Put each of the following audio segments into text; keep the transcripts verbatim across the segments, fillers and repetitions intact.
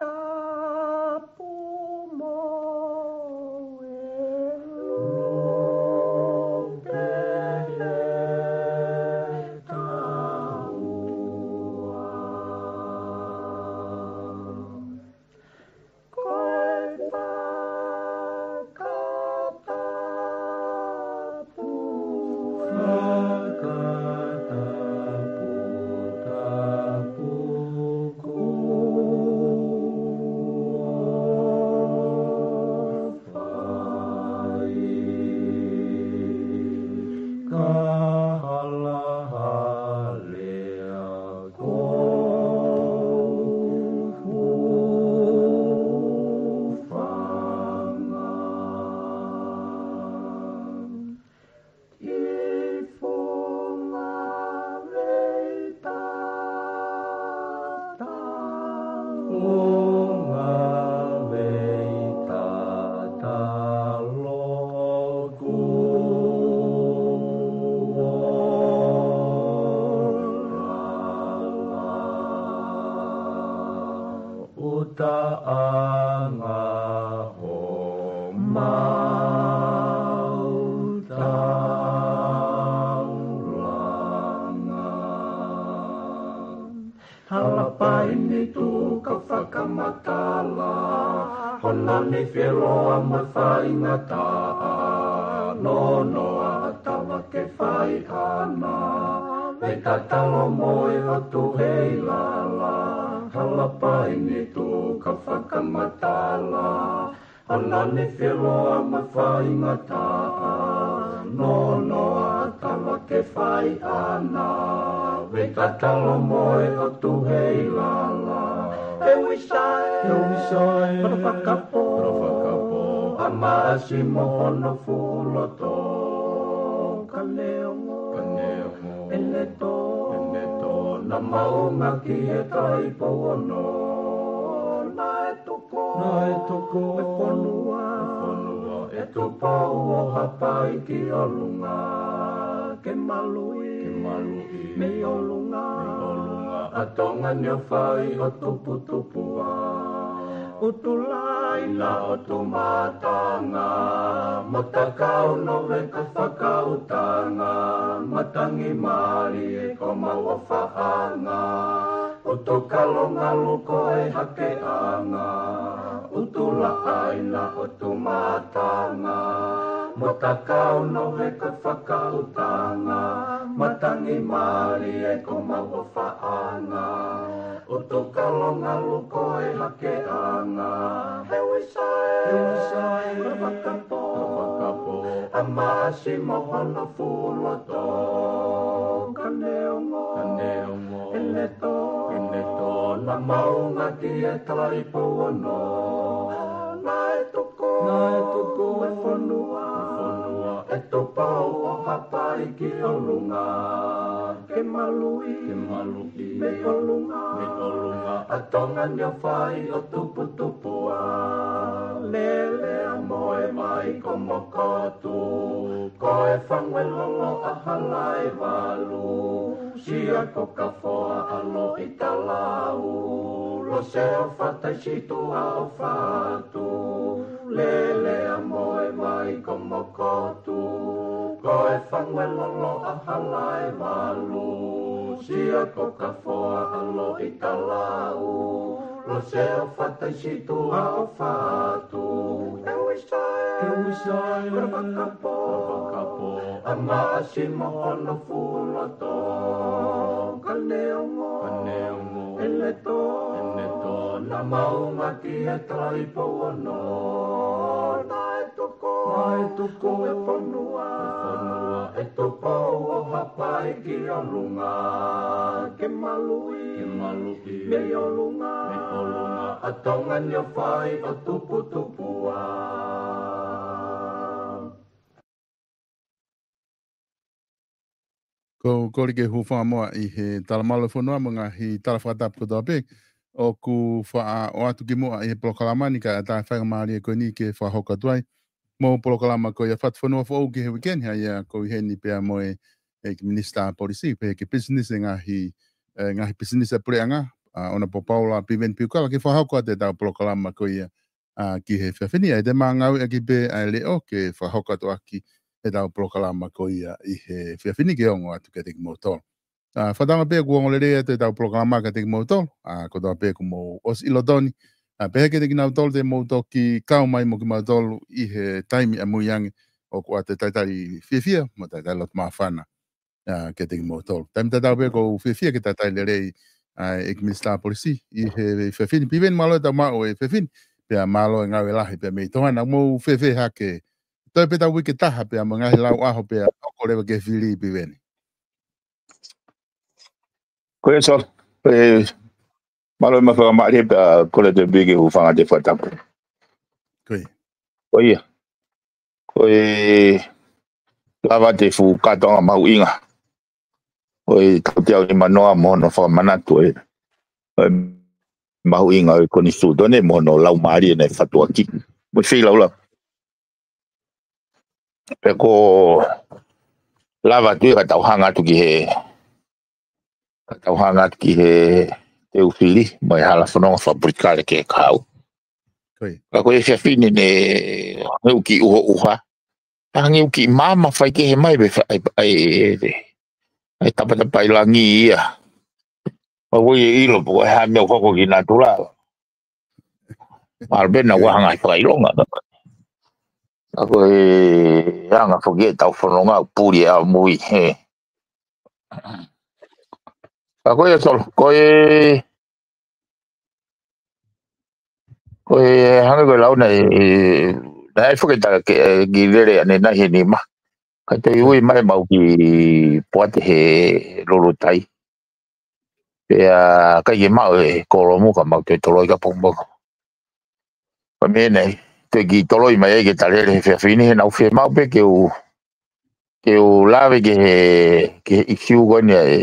Tapu mo e lope he taua. Ko e fakatapu, fakatapu, tapu kuo fai. Ka halahalea ko hūfanga. ʻI funga vei tatalo. Funga vei tatalo kuo hala. ʻUtaʻanga homau taulanga. Halapai ni tuʻu ka fakamatala, hono ni feloa mo e faingataʻa, nonoa ʻa Tava ke fai ʻana, vei tatalo mo e ʻOtu hei lala. Halapai ni tuʻu ka fakamatala, hono ni feloa mo e faingataʻa, nonoa ʻa Tava ke fai ʻana, vei tatalo mo e ʻOtu hei lala. E uisae, e uisae, hono fakapō, hono fakapō, ʻa Maʻasi mo hono fuʻu loto. Ka neongo, ka neongo, ʻene tō, ʻene tō, naʻa maunga ki he Taʻu Ono. Naʻe tuku, naʻe tuku e fonua, e fonua ʻe Tupou ʻo Haʻapai ki ʻolunga. Ke maluʻi, ke maluʻi, mei ʻolunga, mei ʻolunga ʻa Tonga ni ʻo fai ʻo tuputupuʻa. ʻUtulai na ʻo Tumatanga, mo Takau Nove ka fakautanga, matangi mālie ko mau ʻofaʻanga. ʻUtukalo ngalu ko e hakeʻanga, ʻUtulaʻai na ʻo Tumatanga, mo Takau Nove ka fakautanga, matangi mālie ko mau ʻofaʻanga. ʻUtukalo ngalu ko e hakeʻanga. E uisae, e uisae, hono fakapō, hono fakapō, ʻa Maʻasi mo hono fuʻu loto. Ka neongo, ka neongo, ʻene tō, ʻene tō, naʻa maunga ki he Taʻu Ono. Naʻe tuku, naʻe tuku e fonua, e fonua ʻe Tupou ʻo Haʻapai ki ʻolunga. Ke maluʻi, ke maluʻi, mei ʻolunga, mei ʻolunga ʻa Tonga ni ʻo fai ʻo tuputupuʻa. Lele ʻa Moevaikomokotu, ko e fangu e lolo ʻa Halaevalu, Sia ko Kafoa ʻa Loʻitalau, Lose ʻo Fataisituʻa ʻo Fatu. Lele ʻa Moevaikomokotu, ko e fangu e lolo ʻa Halaevalu, Sia ko Kafoa ʻa Loʻitalau, Lose ʻo Fataisituʻa ʻo Fatu. E uisae, e uisae, hono fakapō, hono fakapō, ʻa Maʻasi mo hono fuʻu loto. Ka neongo, ka neongo, ʻene tō, ʻene tō, naʻa maunga ki he Taʻu Ono. Naʻe tuku, naʻe tuku e fonua, e fonua ʻe Tupou ʻo Haʻapai ki ʻolunga. Ke maluʻi, ke maluʻi, mei ʻolunga, mei ʻolunga ʻa Tonga ni ʻo fai ʻo tuputupuʻa. Ko, ko e kole ke hūfanga muʻa ʻi he talamalu ʻo e fonua mo e ngaahi tala fakatapu kotoa pē ʻoku faʻa ʻoatu kimuʻa ʻi he polokalama ni, kae ʻatā e faingamālie ko eni ke fakahoko atu ai mo e polokalama ko ia Fatufonua Foʻou ki he uike ni, ʻa ia ʻoku ʻi heni pea mo e, e Minisitā Polisi, pehē ki he pisinisi e ngaahi, e ngaahi pisinisi ʻa e puleʻanga, ʻa, ʻOnapō Paula Piveni Piukala ke fakahoko atu ʻetau polokalama ko ia, ʻa, ki he efiafi ni. ʻA ia te ma ngāueʻaki pē ʻa e leʻo ke fakahoko atu ʻaki ʻetau polokalama ko ia ʻi he efiafi ni ke ongo atu kiate kimoutolu. ʻA, fakatauange pē kuo ongo lelei atu ʻetau polokalama kiate kimoutolu, ʻa, kotoa pē kuo mou ʻosi ʻilo tonu. ʻA, pehē kiate kinautolu te mou toki kau mai mo kimautolu ʻi he taimi ʻamui ange, ʻoku ʻoatu e talitali fiefia mo e talitali loto māfana, ʻa, kiate kimoutolu. Taimi tatau pē ʻoku ou fiefia ke talitali lelei ʻa e ʻEiki Minisitā Polisi ʻi he efiafi ni. Piveni, mālō e tau maʻu e efiafi ni, pea mālō e ngāue lahi pea mei Tonga. Naʻa mou fēfē hake? Toe pē ʻetau uike ʻe taha pea mo e ngaahi lau ʻaho pea hoko leva ke fili, Piveni. Ko ia, Solo. ʻE, mālō e mahuʻinga mālie pea kole atu pē ke u hūfanga he fakatapu. Ko ia. Ko ia. Ko e lava ʻete fuʻu kātoanga mahuʻinga ʻo e tautea ʻo e nimanoa mo hono fakamanatu ʻo e, ʻo e mahuʻinga ʻo e konisitūtone mo hono laumālie naʻe fatuʻaki mo e feilaulau. Pea ko e lava atu ia ka tau hanga atu ki he, ka tau hanga atu ki he teu fili mo e hala fononga fakapolitikale ke kau. Ko ia. Ka ko e efiafi ni ne hangē ʻoku kiʻi ʻuhoʻuha. Hangē ʻoku kiʻi maama faikehe mai pē fa-, ʻa e, ʻa e, ʻa e, ʻa e tapatapaʻilangi ia. Pea ʻoku ou ʻilo pe ko e hā e meʻa ʻoku hoko ki natula. Mālō pē naʻa ku hanga ʻo fakaʻilonga. Ka ko e anga foki ʻetau fononga ʻoku puli ʻa mui, he. Ka ko ia, Solo, ko e, ko e hangē ko e lau naʻe, naʻe foki ta ke, ki lele ʻanenai he nima. Ka te ui mai mau ki poate he lulutai. Pea ʻikai ke maʻu e kōlomu ka mau toe toloi ka pongipongi. Ko e meʻa naʻe toe kiʻi toloi mai ai ke ta lele he efiafi ni, he naʻa ku fiemaʻu pē ke u, ke u lave ki he, ki he ʻisiū ko eni ʻa e,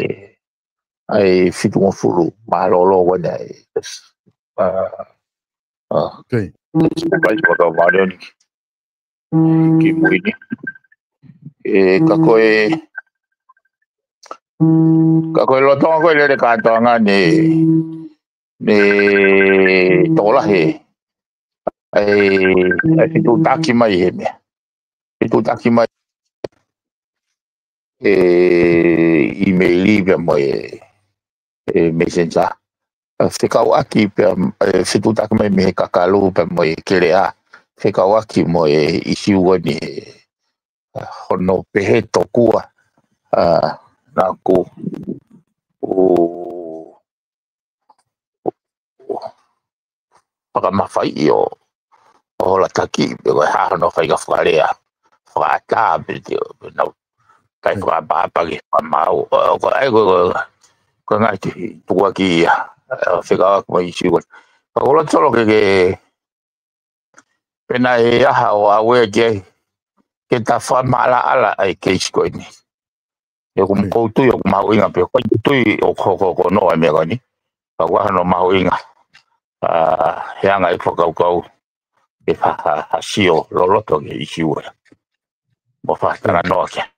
ʻa e fitungofulu mālōlō ko eni ʻa e, ʻa, ʻa, Ko ia. Pai ko ka vale ni ki mui ni. ʻE, ka ko e, ka ko e lolotonga ko e lele kātoanga ne, ne tokolahi ʻa e, ʻa e fetuʻutaki mai he meʻa. Fetuʻutaki mai e email pea mo e, e messenger. ʻA, fekauʻaki pea, e, fetuʻutaki mai mei he kakalu pea mo e keleʻa. Fekauʻaki mo e ʻisiū ko eni, ʻa, hono pehē tokua, ʻa, naʻa ku, u, fakamafaiʻi ʻo, ʻo hola taki, pe ko e hā hono fai ka fakalea, fakaʻatā, pe te, pe nau, kai fakaʻapaʻapa ke fakamau, ʻo, ʻo, ko e, ko e, ko e, ko e ngaahi tukuakiʻi ia, ʻa, fekauʻaki mo e ʻisiū ko eni. Ka ko e loto, Solo, ke, ke, pe naʻe ʻi ai ha ʻoku ʻave ki ai, ke ta fakamaʻalaʻala ʻa e keisi ko eni. ʻOku ou tui ʻoku mahuʻinga pē, ʻoku ou tui ʻoku hoko ko noa e meʻa ko eni. Ka ʻoku ʻi ai hono mahuʻinga, ʻa, he anga e fakakaukau, ʻe fa-, ha, ha sio loloto ki he ʻisiū ia. Mo fakatalanoa ki ai.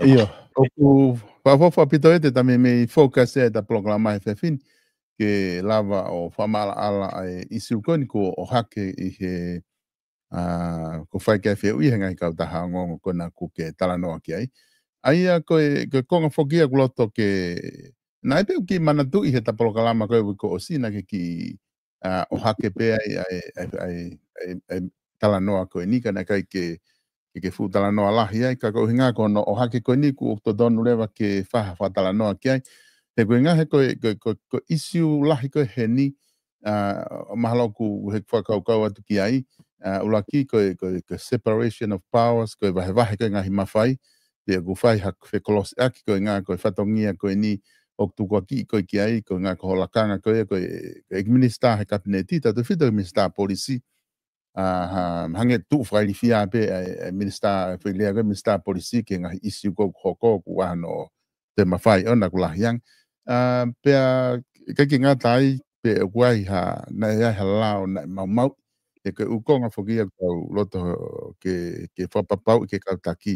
ʻIo, ʻoku fakaʻofoʻofa ʻaupito ʻete ta meimei focus ʻeta polokalama he efiafi ni, ke lava ʻo fakamaʻalaʻala ʻa e ʻisiū ko eni kuo ʻohake ʻi he, ʻa, kuo fai ki ai e fehuʻi he ngaahi kautaha ongoongo ko ena ʻoku ke talanoa ki ai. ʻA ia ko e, ko e konga foki ia ʻoku loto ke, naʻe pē ʻoku kiʻi manatuʻi heʻeta polokalama ko e uike kuo ʻosi naʻa ke kiʻi, ʻa, ʻohake pē ai, ʻa e, ʻa e, ʻa e, ʻa e, ʻa e talanoa ko eni ka naʻe ʻikai ke, ke, ke fuʻu talanoa lahi ai, ka ko e ʻuhinga ko hono ʻohake ko eni ʻoku totonu leva ke fai ha fakatalanoa ki ai. He ko e ʻuhinga he ko e, ko e, ko e, ko e ʻisiū lahi ko eni, ʻa, mahalo ʻoku ke fakakaukau atu ki ai, ʻa, ʻuluaki ko e, ko e, ko e separation of powers, ko e vahevahe ko e ngaahi mafai, pea ʻoku fai ha fekolosiʻaki ko e ʻuhinga ko e fatongia ko eni ʻoku tukuakiʻi koe ki ai, ko e ʻuhinga ko ho lakanga ko ia, ko e, ko e ʻEiki Minisitā he Kapineti, tautefito ki he Minisitā Polisi, ʻa, ha, hangē tuʻu fakailifia pē, ʻa e, ʻa e Minisitā, foʻi lea ko e Minisitā Polisi ki he ngaahi ʻisiū ʻoku hoko, ʻoku ʻi ai hono toe mafai ʻona ʻoku lahi ange. ʻA, pea, ʻikai ke ngata ai, pe ʻoku ʻi ai ha, naʻe ʻi ai ha lao, naʻe maumauʻi, he ko e ʻū konga foki ia ʻoku tau loto ke, ke fakapapauʻi ki he kau taki,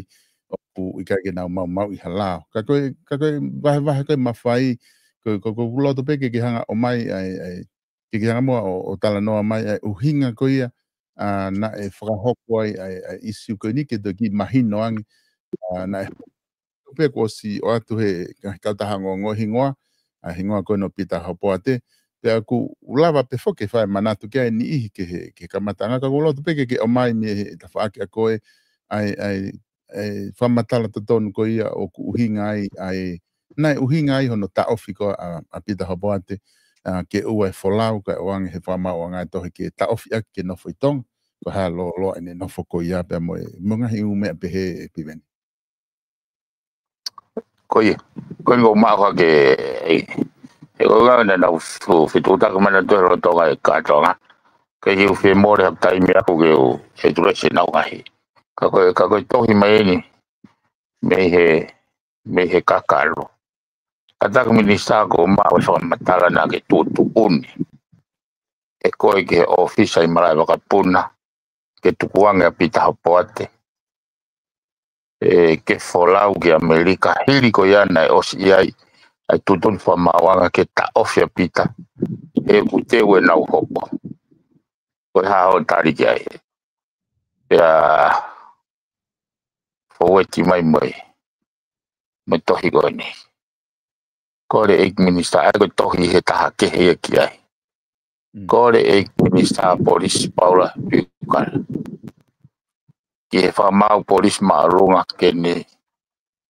ʻoku ʻikai ke nau maumauʻi ha lao. Ka ko e, ka ko e vahevahe ko e mafai, Ko, ko, ko e loto pē ke, ke hanga ʻo ʻomai ʻa e, ʻa e, ke, ke hanga muʻa ʻo, ʻo talanoa mai ʻa e ʻuhinga ko ia, ʻa, naʻe fakahoko ai ʻa e, ʻa e ʻīsiu ko eni ke toki mahino ange, ʻa, naʻe pē kuo ʻosi ʻoatu he, he kautaha ongoongo hingoa, ʻa e hingoa ko eni ʻo Pita Hopoate, pea ʻoku lava pē foki ke fai manatu ki ai e niʻihi ki he, ki he kamataʻanga, ka ʻoku ou loto pē ke, ke ʻomai mei he tafaʻaki ʻa koe, ʻa e, ʻa e, ʻa e fakamatala totonu ko ia ʻoku ʻuhinga ai, ʻa e, naʻe ʻuhinga ai hono taʻofi ko ē ʻa, ʻa Pita Hopoate, ʻa, ke ʻoua ʻe folau kae ʻoange he fakamaauʻanga ʻo e tohi ke taʻofi ʻaki ke nofo ʻi Tonga, ko e hā e lōloa ʻene nofo ko ia pea mo e, mo e ngaahi ʻū meʻa pehē ē Piveni. Ko ia, ko ia ʻoku ou maʻu hake, ʻe, ʻe ko ia naʻa nau fe-, fetuʻutaki mai nautolu he lolotonga e kātoanga. Ka ʻoku ou fie mole haku taimi ʻaʻaku ke u address ʻenau ngaahi. Ka ko e, ka ko e tohi mai eni, mei he, mei he kakalo. Kātaki Minisitā, ʻoku ou maʻu e fakamatala naʻa ke tuʻutuʻuni ʻe koe ki he ʻōfisa ʻi Malaʻevakapuna, ke tukuange ʻa Pita Hopoate, ʻe, ke folau ki ʻAmelika, hili ko ia naʻe ʻosi ʻi ai ʻa e tuʻutuʻuni fakamaauʻanga ke taʻofi ʻa Pita, he ʻoku teu ʻenau hopo. Ko e hā hoʻo tali ki ai? Pea fōueti mai mo e, mo e tohi ko eni. Kole ʻEiki Minisitā, ʻa ia ko e tohi he taha kehe ia ki ai. Mm. Kole ʻEiki Minisitā Polisi Paula Piukala ki he fakamaau polisi māʻolunga ke ne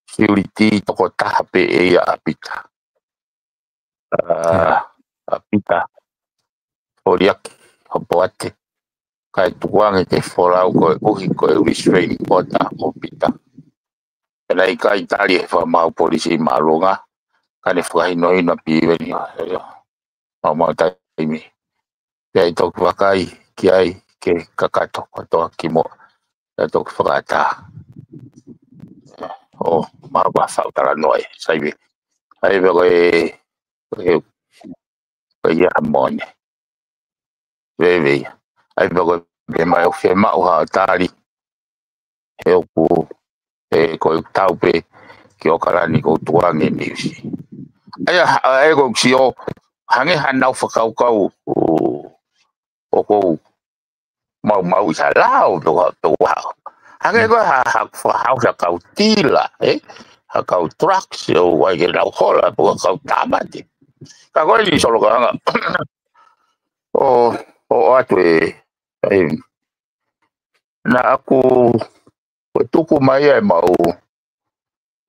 siuliti tokotaha pē ʻe ia ʻa Pita. ʻA, ʻa Pita Foliaki Hopoate, kae tukuange ke folau koeʻuhi ko e restraining order ʻo Pita. Pea naʻe ʻikai tali ʻe he fakamaau polisi māʻolunga, ka ne fakahinohino ʻa Piveni ʻo, ʻio, maumau taimi. Pea ʻi toki vakai ki ai ke kakato kotoa kimuʻa, pea toki fakaʻatā. ʻO, maʻu pē ha fakatalanoa ē, Saivi. ʻA ia pea ko e, ko e, ko e ʻaho ni. Veiveiua. ʻA ia pea ko e pehē mai ʻoku fiemaʻu haʻo tali. He ʻoku, ʻe, ko e tau pē ki ʻAokalani ʻoku tukuange e niusi. ʻA ia, ʻa ia ʻoku ou sio, hangē haʻanau fakakaukau ʻo, ʻoku ou maumauʻi ha lao pe ko e hā, pe ko e hā. Hangē ko e hā, ha, ha, ha, ha kau tila, ē? Ha kau trucks, ʻoku ʻai ke nau hola, pe ko e kau tāmate. Ka ko eni Solo Kanga. ʻO, ʻo ʻoatu e, ʻa e, naʻa ku, ko e tuku mai ʻa e maʻu,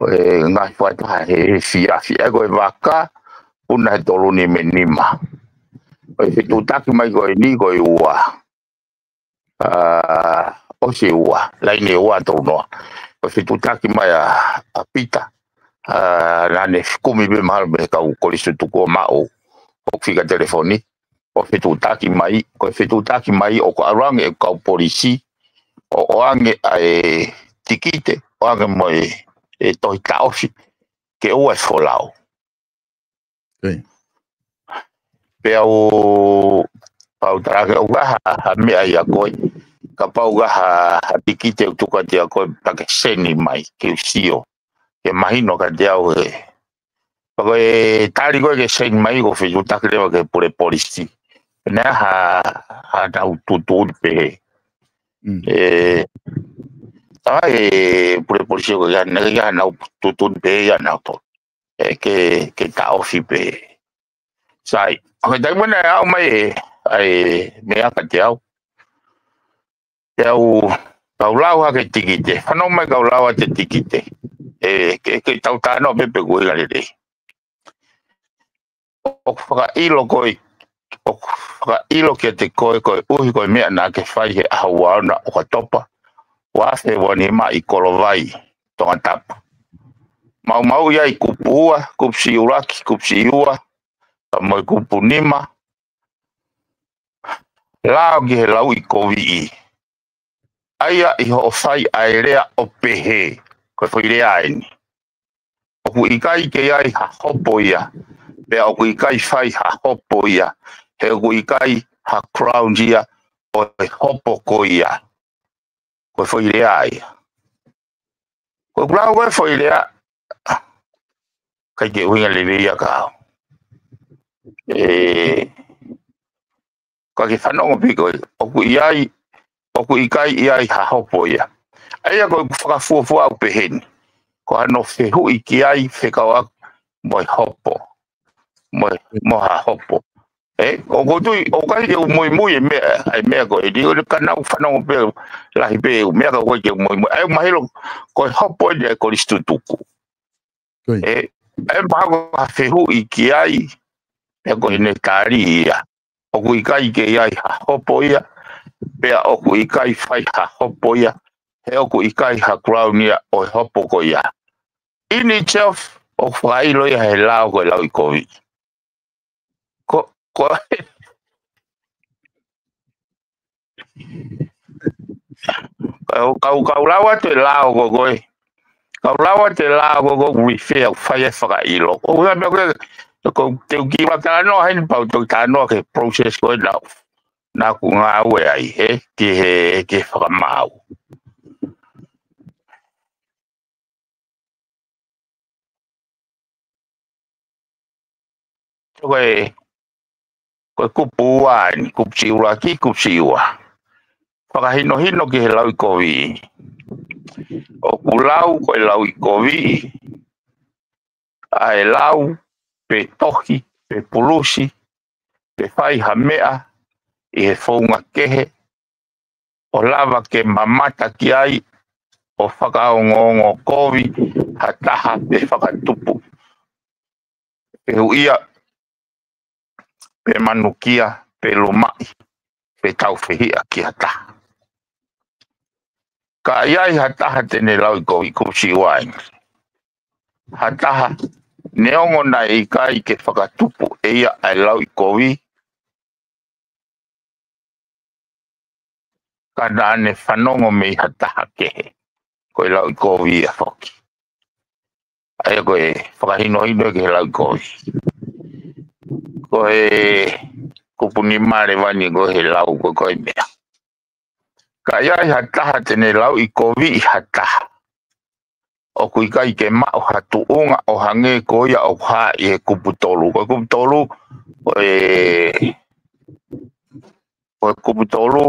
ʻo e ngaahi fakataha he, he efiafi, ʻa ia ko e vaka, puna he tolu nima nima. Ko e fetuʻutaki mai ko eni ko e ua. ʻA, ʻosi ua, laine ua tolu noa. Ko e fetuʻutaki mai ʻa, ʻa Pita. ʻA, naʻa ne kumi pē mahalo mei he kau kolisi tutuku ʻo maʻu ʻo fika telefoni. Ko e fetuʻutaki mai, ko e fetuʻutaki mai ʻoku ʻalu ange e kau polisi ʻo ʻoange ʻa e tikite, ʻoange mo e, e tohi taʻofi ke ʻoua ʻe folau. Pea u, pau tarake ʻoku ʻi ai ha, ha meʻa ʻia koe. Kapau ʻoku ʻi ai ha, ha tikite ʻoku tuku atu ʻia koe pea ke send mai, ke u sio. Ke mahino kiate au he. Pea ko e tali ko ē ke send mai ʻoku fetuʻutaki leva ki he pule polisi. Naʻe ʻi ai ha, haʻanau tuʻutuʻuni pehē. Mm. ʻE, tā e pule polisi ʻoku ʻi ai, naʻe ʻi ai haʻanau tuʻutuʻuni pehē ʻia nautolu. ʻE, ke, ke taʻofi pē. Sai, ko e taimi naʻe aʻu mai e, ʻa e meʻa kiate au. Pea u, kau lau hake tikite, fanongo mai kau lau hake tikite. ʻE, ke, ke tau talanoa pē pe ʻoku ʻuhinga lelei. ʻOku fakaʻilo koe, ʻoku fakaʻilo kiate koe, koeʻuhi ko e meʻa naʻa ke fai he ʻaho ua ono ʻo ʻOkatopa, ua afe ua nima ʻi Kolovai, Tongatapu. Maumauʻi ai kupu ua, kupu siulaki, kupu siua, pea mo e kupu nima. Lao ki he lauʻikoviʻi. ʻA ia ʻi hoʻo fai ʻa e lea ʻo pehē, ko e foʻi lea eni. ʻOku ʻikai ke ʻi ai ha hopo ia, pea ʻoku ʻikai fai ha hopo ia, he ʻoku ʻikai ha ground ia ʻo e hopo ko ia. Ko e foʻi lea ia. Ko ʻeku lau ko e foʻi lea, ʻikai ke ʻuhinga lelei ia kiate au. ē, ka ke fanongo pē koe, ʻoku ʻi ai, ʻoku ʻikai ʻi ai ha hopo ia. ʻA ia ko e fakafuofua ʻoku pehē ni, ko hano fehuʻi ki ai fekauʻaki mo e hopo, mo e, mo ha hopo. Ē, ʻoku ou tui, ʻoku ʻikai ke u muimui e meʻa, ʻa e meʻa ko eni, ʻo ka nau fanongo pē lahi pē, ʻoku meʻa ka ʻoku ʻikai ke u muimui. ʻA ia ʻoku mahino, ko e hopo eni ʻa e kolisi tutuku. Ē, ʻa e mahalo ko ha fehuʻi ki ai, ē, ko ʻene tali ia. ʻOku ʻikai ke ʻi ai ha hopo ia, pea ʻoku ʻikai fai ha hopo ia, he ʻoku ʻikai ha kulauni ia ʻo e hopo ko ia. In itself, ʻoku fakaʻilo ia he lao ko e lauʻikoviʻi. Ko, ko, kau, kau, kau lau atu e lao ko koe. Kau lau atu e lao ko koe, ʻoku refer ʻo fai e fakaʻilo. ʻOku ʻi ai e meʻa ko ē, ko e te u kiʻi ua talanoa heni pea u toki talanoa ki he process ko ē naʻa, naʻa ku ngāue ai, ē, ki he, ki he fakamaau. Ko e, ko e kupu ua eni, kupu siʻi ʻuluaki, kupu siʻi ua. Fakahinohino ki he lauʻikoviʻi. ʻOku lau ko e lauʻikoviʻi ʻa e lau, pe tohi, pe pulusi, pe fai ha meʻa ʻi he founga kehe, ʻo lava ke mamata ki ai, ʻo fakaongoongo kovi ha taha pe fakatupu, pe huʻia, pe manukia, pe lumaʻi, pe taufehiʻa ki ha taha. Ka ʻi ai ha taha te ne lauʻikoviʻi, kupu siʻi ua eni. Ha taha, neongo naʻe ʻikai ke fakatupu ʻe ia ʻa e lauʻikoviʻi, ka naʻa ne fanongo mei ha taha kehe, ko e lauʻikoviʻi ia foki. ʻA ia ko e fakahinohino ki he lauʻikoviʻi. Ko e kupu nima leva eni ko e lau ko e, ko e meʻa. Ka ʻi ai ha taha te ne lauʻikoviʻi ha taha, ʻoku ʻikai ke maʻu ha tuʻunga ʻo hangē ko ia ʻoku hā ʻi he kupu tolu. Ko e kupu tolu, ko e, ko e kupu tolu,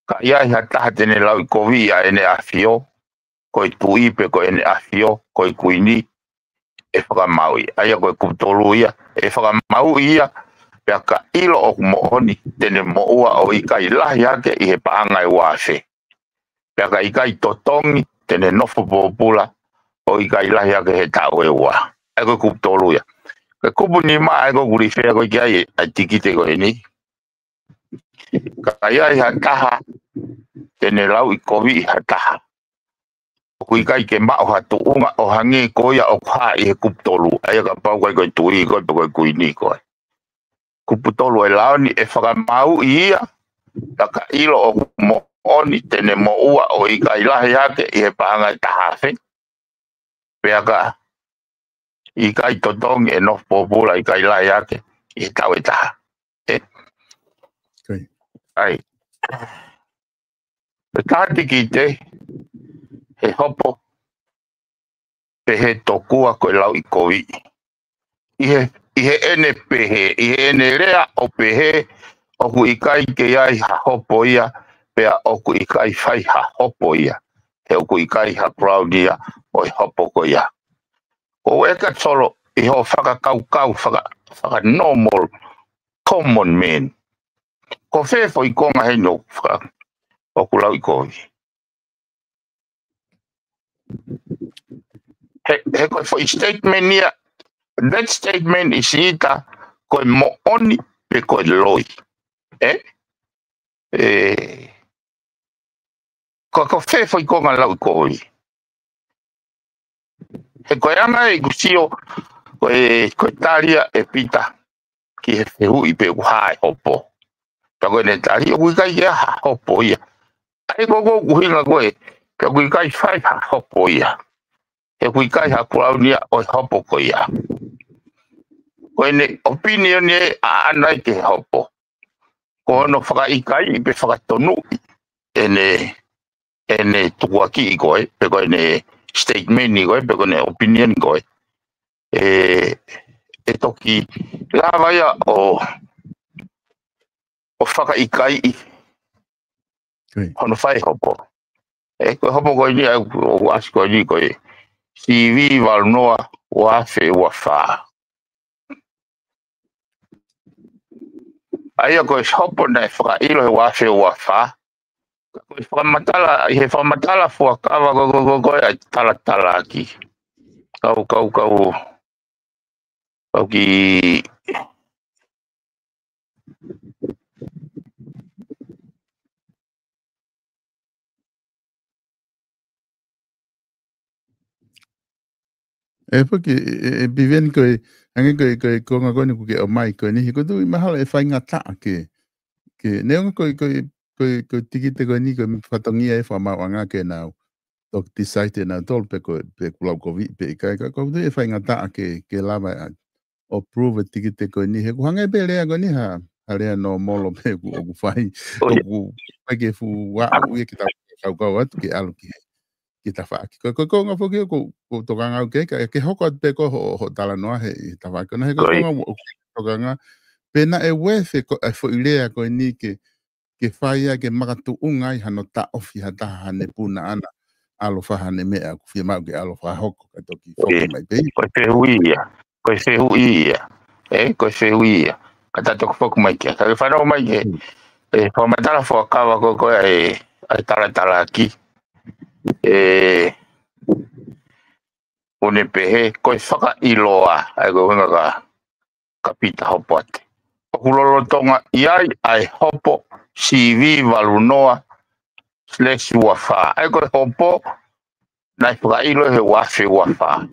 ka ʻi ai ha taha te ne lauʻikoviʻi ʻa ʻEne ʻAfio, ko e Tuʻi pe ko ʻEne ʻAfio, ko e Kuini, ʻe fakamāuʻi. ʻA ia ko e kupu tolu ia, ʻe fakamāuʻi ia, pea ka ʻilo ʻoku moʻoni, te ne moʻua ʻo ʻikai lahi hake ʻi he paʻanga ʻe ua afe. Pea ka ʻikai totongi, te ne nofo pōpula ʻo ʻikai lahi hake he taʻu ʻe ua. ʻA ia ko e kupu tolu ia. Ko e kupu nima ʻa ia ko ʻeku refer ko ē ki ai, ʻa e tikite ko eni. Ka ʻi ai ha taha te ne lauʻikoviʻi ha taha, ʻoku ʻikai ke maʻu ha tuʻunga ʻo hangē ko ia ʻoku hā ʻi he kupu tolu. ʻA ia kapau ko e, ko e Tuʻi ko ē pe ko e Kuini ko ē. Kupu tolu ʻa e lao ni, ʻe fakamāuʻi ia, ka ka ʻilo ʻoku moʻoni, te ne moʻua ʻo ʻikai lahi hake ʻi he paʻanga ʻe taha afe. Pea ka ʻikai totongi, ʻe nofo pōpula ʻikai lahi hake ʻi he taʻu ʻe taha. Ē? ʻAi. Pea ka tikite, he hopo, pehē tokua ko e lauʻikoviʻi. ʻI he, ʻi heʻene pehē, ʻi heʻene lea ʻo pehē, ʻoku ʻikai ke ʻi ai ha hopo ia, pea ʻoku ʻikai fai ha hopo ia. He ʻoku ʻikai ha kulauni ia ʻo e hopo ko ia. Ko e ka solo ʻi hoʻo fakakaukau faka, faka normal common man. Ko fē foʻi konga heni ʻoku faka, ʻoku lauʻikoviʻi. He, he ko e foʻi statement ia, that statement is either ko e moʻoni pe ko e loi. Ē? Ē, ko, ko fē foʻi konga lauʻikoviʻi. He ko e anga ʻeku sio, ko e, ko e tali ia ʻe Pita ki he fehuʻi pe ʻoku hā e hopo. Pea ko ʻene tali ʻoku ʻikai ke ʻi ai ha hopo ia. ʻA ia ko, ko ʻeku ʻuhinga ko ē, pea ʻoku ʻikai fai ha hopo ia. He ʻoku ʻikai ha kulauni ia ʻo e hopo ko ia. Ko ʻene opinion ē ʻaʻana ia ki he hopo. Ko hono fakaʻikaiʻi pe fakatonuʻi ʻene, ʻene tukuakiʻi ko ē, pe ko ʻene statement ko ē, pe ko ʻene opinion ko ē. Ē, ʻe toki lava ia ʻo, ʻo fakaʻikaiʻi hono fai hopo. ʻE, ko e hopo ko eni ʻoku, ʻoku ʻasi ko eni ko e C V valu noa ua afe ua fā. ʻA ia ko e hopo naʻe fakaʻilo he ua afe ua fā. Ko e fakamatala, ʻi he fakamatala fuakava ko, ko, ko, ko e ʻai talatalaaki. Kau, kau, kau, kau ki ʻE, pea ke, ʻe, ʻe, Piveni ko e, ange ko e, ko e, ko e ngaahi ko eni kuo ke ʻomai ko eni, he ko e tuʻu ʻi mahalo ʻe faingataʻa ke, ke, neongo ko e, ko e, ko e, ko e tikite ko eni, ko e fatongia ʻe fakamaauʻanga ke nau toki decide ʻe nautolu pe ko, pe kuo laukoviʻi pe ʻikai, ka ko e tuʻu ʻe faingataʻa ke, ke lava ʻa, ʻo approve e tikite ko eni, he ʻoku hangē pē lea ko eni ha, ha lea nōmolo pē ʻoku, ʻoku fai, ʻoku fai ke fuʻu aʻu ia ke tau kaukau atu ke ʻalu ki he, ki he tafaʻaki. Ko, ko, ko e konga foki ʻoku, ʻoku ou tokanga au ki ai, ka ke hoko atu pē ko hoʻo, hoʻo talanoa he, he tafaʻaki. Ko ena he ko e konga ʻoku ou tokanga, pe naʻe worth e ko, ʻa e foʻi lea ko eni ke, ke fai ai ke makatuʻunga ai hano taʻofi ha taha haʻane puna ʻana, ʻalu ʻo fai haʻane meʻa ʻoku fiemaʻu ke ʻalu ʻo fakahoko ka toki foki mai pē. Ko e fehuʻi ia. Ko e fehuʻi ia. ʻE, ko e fehuʻi ia. Ka ta toki foki mai ki ai. Ka ke fanongo mai ki he, ʻe, fakamatala fuakava ko, ko e, ʻa e talatalaaki. ʻE, ʻoku ne pehē, ko e fakaʻiloa, ʻa e ko e ʻuhinga ka, ka Pita Hopoate. ʻOku lolotonga ʻi ai ʻa e hopo C V valu noa slash ua fā. ʻA e ko e hopo naʻe fakaʻilo he ua afe ua fā.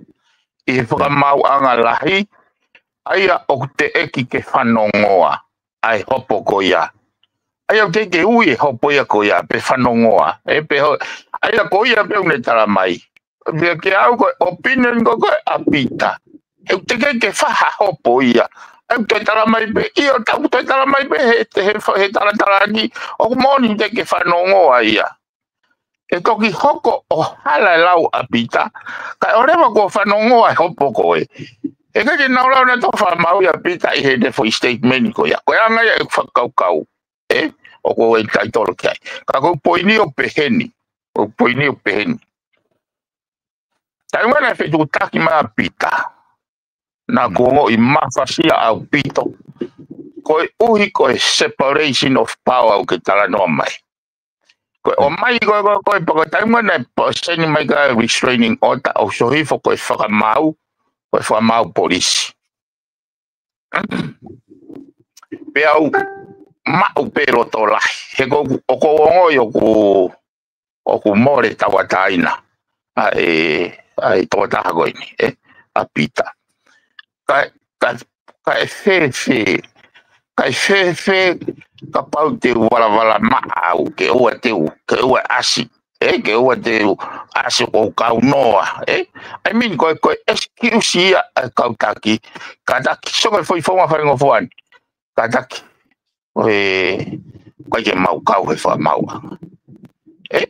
ʻI he fakamaauʻanga lahi, ʻa ia ʻoku teʻeki ke fanongoa ʻa e hopo ko ia. ʻA ia ʻoku teʻeki ke ui e hopo ia ko ia, pe fanongoa, ʻe pe ho-, ʻa ia ko ia pē ʻoku ne tala mai. Pea ke au ko e opinion ko, ko e ʻa Pita. ʻE ʻoku teʻeki ke fai ha hopo ia. ʻE ʻoku toe tala mai pē, ʻio, ta ʻoku toe tala mai pē he, he, he talatalaaki, ʻoku moʻoni teʻeki ke fanongoa ia. ʻE toki hoko ʻo hala e lau ʻa Pita, kae ʻoleva kuo fanongoa e hopo ko ē. ʻE ʻikai ke nau lau nautolu fakamaau ia ʻa Pita ʻi heʻene foʻi statement ko ia. Ko e anga ia ʻeku fakakaukau. ʻE, ʻoku ou ʻi ai e taitolo ki ai. Ka ko e poini ʻoku peheni. Ko e poini ʻoku peheni. Taimi naʻe fetuʻutaki mai ʻa Pita. Naʻá ku ongoʻi mafasia ʻaupito. Koeʻuhi ko e separation of power ʻoku ke talanoa mai. Ko e ʻomai ko e, ko e, ko e, pea ko e taimi naʻe pōseni mai ki ai e restraining order ʻoku sio hifo ko e fakamaau, ko e fakamaau polisi. Pea u maʻu pē loto lahi. He ko, ʻoku ou ongoʻi ʻoku, ʻoku mole tauʻatāina ʻa e, ʻa e tokotaha ko eni, ʻe, ʻa Pita. Kae, kae, kae fēfē, kae fēfē kapau te u valavala maʻa au, ke ʻoua te u, ke ʻoua ʻasi, ʻe, ke ʻoua te u ʻasi ʻo kaunoa, ʻe. I mean, ko e, ko e excuse ia ʻa e kau taki, kātaki, sio ki he foʻi founga faingofua ni, kātaki, ʻoku ʻikai ke mau kau he fakamaauʻanga. ʻE,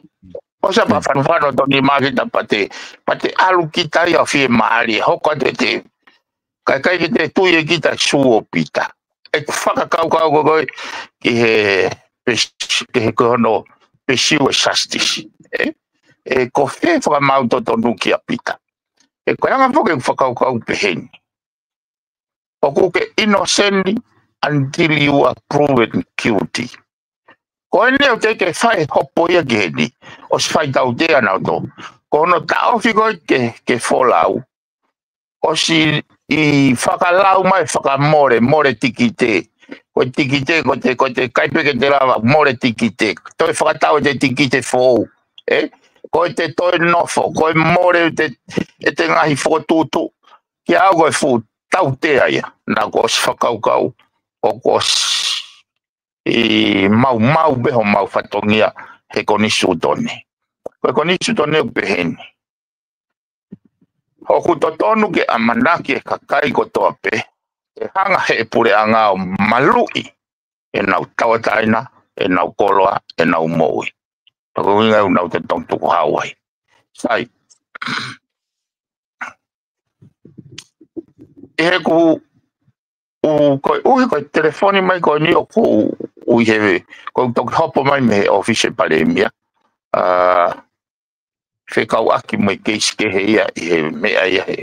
ʻosi pē fanofano toni mā kita pea te, pea te ʻalu kita ia ʻo fiemālie, hoko atu ʻete, kae ʻikai ke te tui ʻe kita e sū ʻo Pita. ʻEku fakakaukau ko ē ki he, pes-, ki he ko hono pursue e justice. ʻE, ʻe ko fē fakamaau totonu kia Pita. ʻE ko e anga foki ʻeku fakakaukau peheni. ʻOku ke innocent until you are proven guilty. Ko eni ʻoku teʻeki ke fai hopo ia ki heni. ʻOsi fai tautea nautolu. Ko hono taʻofi ko ē ke, ke folau. ʻOsi ʻi fakalau mai fakamole, mole tikite. Ko e tikite, ko e te, ko e te ʻikai pē ke te lava, mole tikite. Toe fakatau ʻete tikite foʻou. ʻE? Ko e te toe nofo, ko e mole ʻete, ʻete ngaahi fokotuʻutuʻu. Kia au ko e fuʻu tautea ia. Naʻá ku ʻosi fakakaukau. ʻOku ʻosi ʻi maumau pē homau fatongia he konisitūtone. Ko e konisitūtone ʻoku peheni. ʻOku totonu ke ʻamanaki e kakai kotoa pē, ʻe hanga ʻe he puleʻanga ʻo maluʻi ʻenau tauʻatāina, ʻenau koloa, ʻenau moʻui. Pea ko e ʻuhinga ia ʻoku nau totonu tukuhau ai. Sai. ʻI heʻeku ʻuhi, ko e ʻuhi, ko e telefoni mai ko eni ʻoku ou ʻi he, ʻoku ou toki hopo mai mei he ʻōfisi ʻo e palēmia. ʻA, fekauʻaki mo e keisi kehe ia ʻi he meʻa ia he,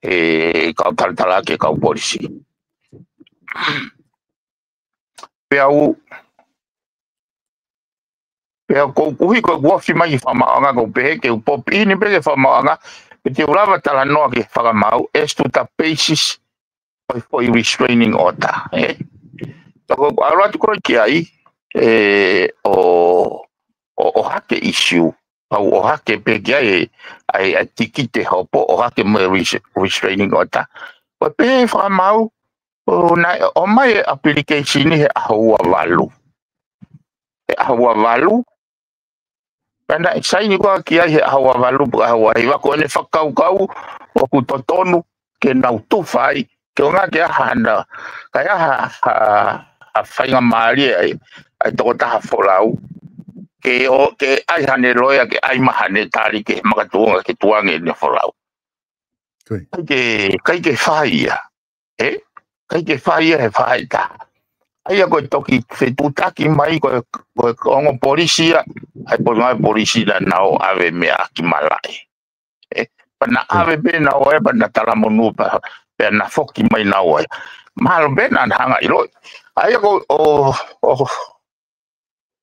he kau talatalaaki e kau polisi. Pea u, pea ko e ʻuhi ko ʻeku ofi mai ki he fakamaauʻanga ʻoku ou pehē ke u pop in pē ki he fakamaauʻanga, pe te u lava talanoa ki he fakamaau, as to the basis ʻo e foʻi restraining order, ē? Ka ko ʻeku ʻalu atu ko ē ki ai, ē, ʻo, ʻo, ʻohake issue, pea u ʻohake pē ki ai, ʻa e, ʻa e tikite hopo, ʻohake mo e res-, restraining order. Ko e pehē fakamaau, ʻo naʻe ʻomai e application ni he ʻaho ua valu. He ʻaho ua valu, pea naʻe saini koā ki ai he ʻaho ua valu, ʻaho ua hiva, ko ʻene fakakaukau ʻoku totonu ke nau tufa ai, ke ʻuhinga ke ʻai hana, kae ʻai ha, ha, ha faingamālie ai, ʻa e tokotaha folau. Ke ʻo, ke ʻai haʻane loea, ke ʻai mai haʻane tali ki he makatuʻunga ke tukuange ʻene folau. Ko ia. ʻIkai ke, ʻikai ke fai ia. Ē? ʻIkai ke fai ia he faʻahitaha. ʻA ia ko e toki fetuʻutaki mai ko e, ko e ongo polisi ia, ʻa e poli-, ngaahi polisi naʻa nau ʻave meʻa ki malaʻe. Ē? Pea na ʻave pē naua ia, pea na talamonū pē, pea na foki mai naua ia. Mahalo pē naʻa na hanga ʻiloʻi. ʻA ia ko, ʻo, ʻo,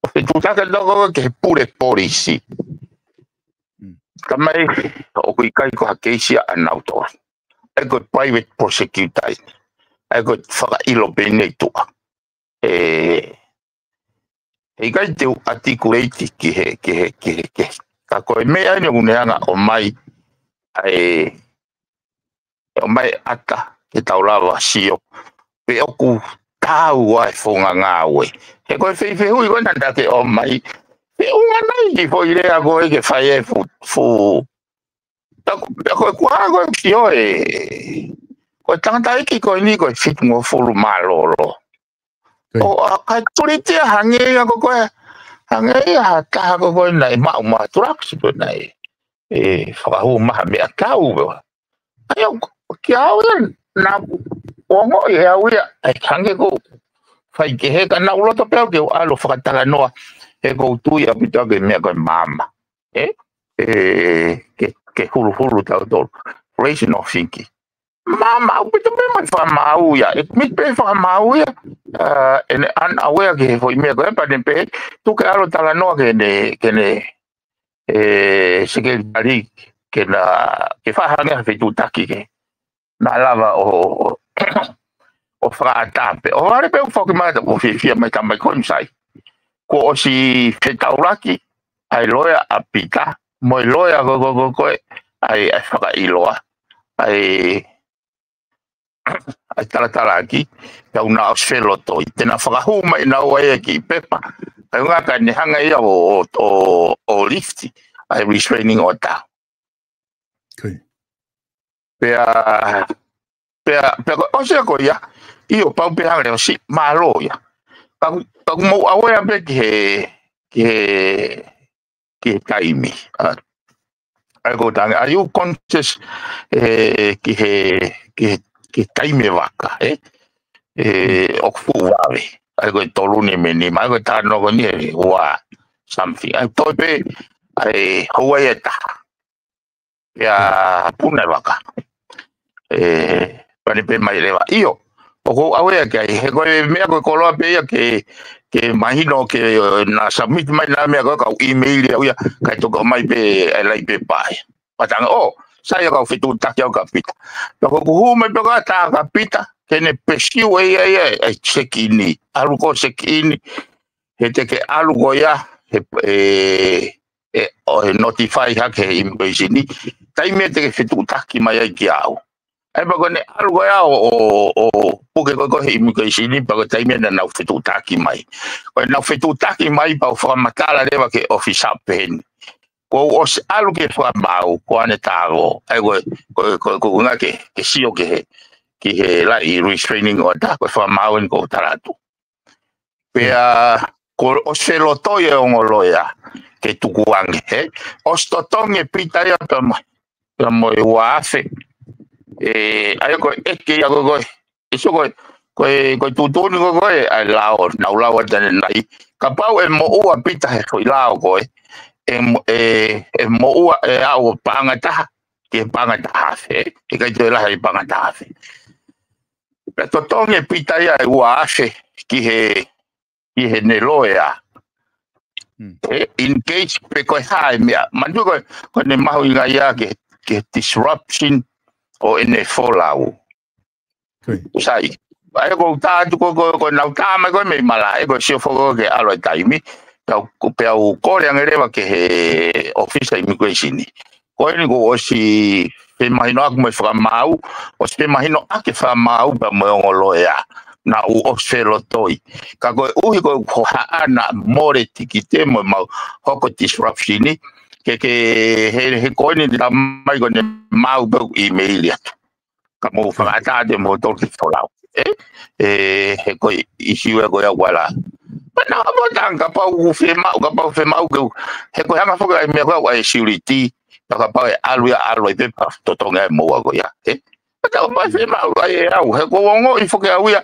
ʻo fetuʻutaki atu ko ē ki he pule polisi. Mm. Ka mai, ʻoku ʻikai ko ha keisi ia ʻanautolu. ʻA ia ko e private prosecutor ia. ʻA ia ko e fakaʻilo pē ʻene tuʻa. Ē, heʻikai te u articulate ki he, ki he, ki he, ki he. Ka ko e meʻa eni ʻoku ne hanga ʻo ʻomai, ʻa e, ʻomai ʻata ke tau lava sio pe ʻoku taau ʻa e founga ngāue. He ko e feifehuʻi ko ē naʻa ta ke ʻomai, pe ʻoku ʻi ai nai e foʻi lea ko ē ke fai e fu, fu. Ta ko, ko e kuā ko e sio ē, ko e tangataʻeiki ko eni ko e fitungofulu mālōlō. Ko ia. ʻO, ʻa, ka tulitia hangē ia ko koe, hangē ia ha taha ko koe naʻe maʻu mai ha tulakisi ko ē naʻe, ē, fakahū mai ha meʻatau pē. ʻA ia, ʻoku, ki au ia, naʻa ku ongoʻi ʻe au ia, ʻa e hangē ʻoku fai kehe, ka naʻa ku loto pē au ke u ʻalu ʻo fakatalanoa, he ʻoku ou tui ʻaupito au ki he meʻa ko e maama. Ē? Ē, ke, ke huluhulu tautolu. Rational thinking. Maama ʻaupito pē mai fakamaau ia. ʻE, mei pē fakamaau ia. ʻA, ʻene unaware ki he foʻi meʻa ko ē pea ne pehē, tuku ke ʻalu ʻo talanoa ki heʻene, ki heʻene, ē, sekelitali ke na, ke fakahā ange ha fetuʻutaki ke na lava ʻo, ʻo, ʻo fakaʻatā pē. ʻO vale pē ʻo foki mai ʻo fiefia mai tamai ko ē mi sai. Kuo ʻosi fetaulaki ʻa e loea ʻa Pita, mo e loea ko, ko, ko, ko ē, ʻa e, ʻa e fakaʻiloa, ʻa e, ʻa e talatalaaki, tau na ʻosi felotoi. Te na fakahū mai naua ia ki pepa. Kae ʻuhinga ka ne hanga ia ʻo, ʻo, ʻo, ʻo lift ʻa e restraining order. Ko ia. Pea, pea, pea ko e ʻosi ia ko ia, ʻio pau pē hanga ʻo ʻosi, mālō ia. Ka, ka ʻoku mou aware pē ki he, ki he, ki he taimi. ʻA, ʻa ia ko e tangi, are you conscious, ē, ki he, ki he, ki he taimi vaka, ē? Ē, ʻoku fuʻu vave. ʻA ia ko e tolu ni meni, ma ko e tano ko eni ē, ua, something. ʻA ia toe pē, ʻa e, houa ia ʻe taha. Ia, puna e vaka. Ē, pane pē mai leva. ʻIo, ʻoku ou aware ki ai, he ko e meʻa ko e koloa pē ia ke, ke mahino ke, ē, na submit mai na meʻa ko e kau email ia, ʻio, kae toki ʻomai pē, ē, lai pē pae. Matanga, ʻo, sai ia kau fetuʻutaki au kia Pita. Pea ko ʻeku hū mai pē ko ē ʻo tā kia Pita, ke ne pursue ʻe ia ia, ʻa e check in. ʻAlu ko ē check in, he te ke ʻalu ko ia, he, ē, ē, ʻo e notify hake he immigration ni, taimi ē te ke fetuʻutaki mai ai kia au. ʻA ia pea ko ʻene ʻalu ko ia ʻo, ʻo, ʻo puke ko ē ko ē he immigration ni, pea ko e taimi ē naʻa nau fetuʻutaki mai. Ko ʻenau fetuʻutaki mai pea u fakamatala leva ki he ʻōfisa pehē ni. Kuo u ʻosi ʻalu ki he fakamaau, ko ʻene tāvo. ʻA ia ko e, ko e, ko e, ko e ʻuhinga ke, ke sio ki he, ki he laʻi restraining order, ko e fakamaau eni ʻoku ou tala atu. Pea, ko e ʻosi felotoi e ongo loea ke tukuange, ē? ʻOsi totongi ʻe Pita ia pea mo e, pea mo e ua afe. Ē, ʻa ia ko e ʻeke ia ko ē, ko ē, ʻe sio ko ē, Ko e, ko e tuʻutuʻuni ko ē ʻa e lao, naʻa ku lau atu ʻanenai. Kapau ʻe moʻua Pita he foʻi lao ko ē, ʻe mo-, ʻe, ʻe moʻua ʻe aʻu ʻo paʻanga ʻe taha ki he paʻanga ʻe taha afe, ʻe ʻikai toe lahi ʻa e paʻanga ʻe taha afe. Pea totongi ʻe Pita ia ʻe ua afe ki he, ki heʻene loea. Mm. ʻE, in case pe ko e hā e meʻa. Manatuʻi ko e, ko ʻene mahuʻinga ia ki he, ki he disruption ʻo ʻene folau. Sai. ʻA ia ko u tā atu ko, ko, ko ʻenau tā mai ko ē mei malaʻe, ko e sio foki ko ē ki he ʻalu ʻa e taimi. Pea u, pea u kole ange leva ki he ʻōfisa immigration. Ko eni kuo ʻosi femahinoʻaki mo e fakamaau, ʻosi femahinoʻaki e fakamaau pea mo e ongo loea. Naʻa ku ʻosi felotoi. Ka koeʻuhi ko e hohaʻa naʻa mole tikite mo ʻemau hoko disruption, ke, ke he, he ko eni tā mai ko ʻene maau pea u ʻīmeili atu. Ka mou fakaʻatā atu mo tolu ke folau. ʻE? ʻE, he ko e ʻīsiu ē ko ia ʻoku ala. Pea naʻa mo tanga kapau ʻoku fiemaʻu, kapau fiemaʻu ke u, he ko e anga foki ʻa e meʻa ko ē ʻa e security, pea kapau ʻe ʻalu ia ʻalu ai pē pea totongi ai moua ko ia. ʻE? Pea kapau fiemaʻu ai ʻe au, he ko e ongoʻi foki au ia.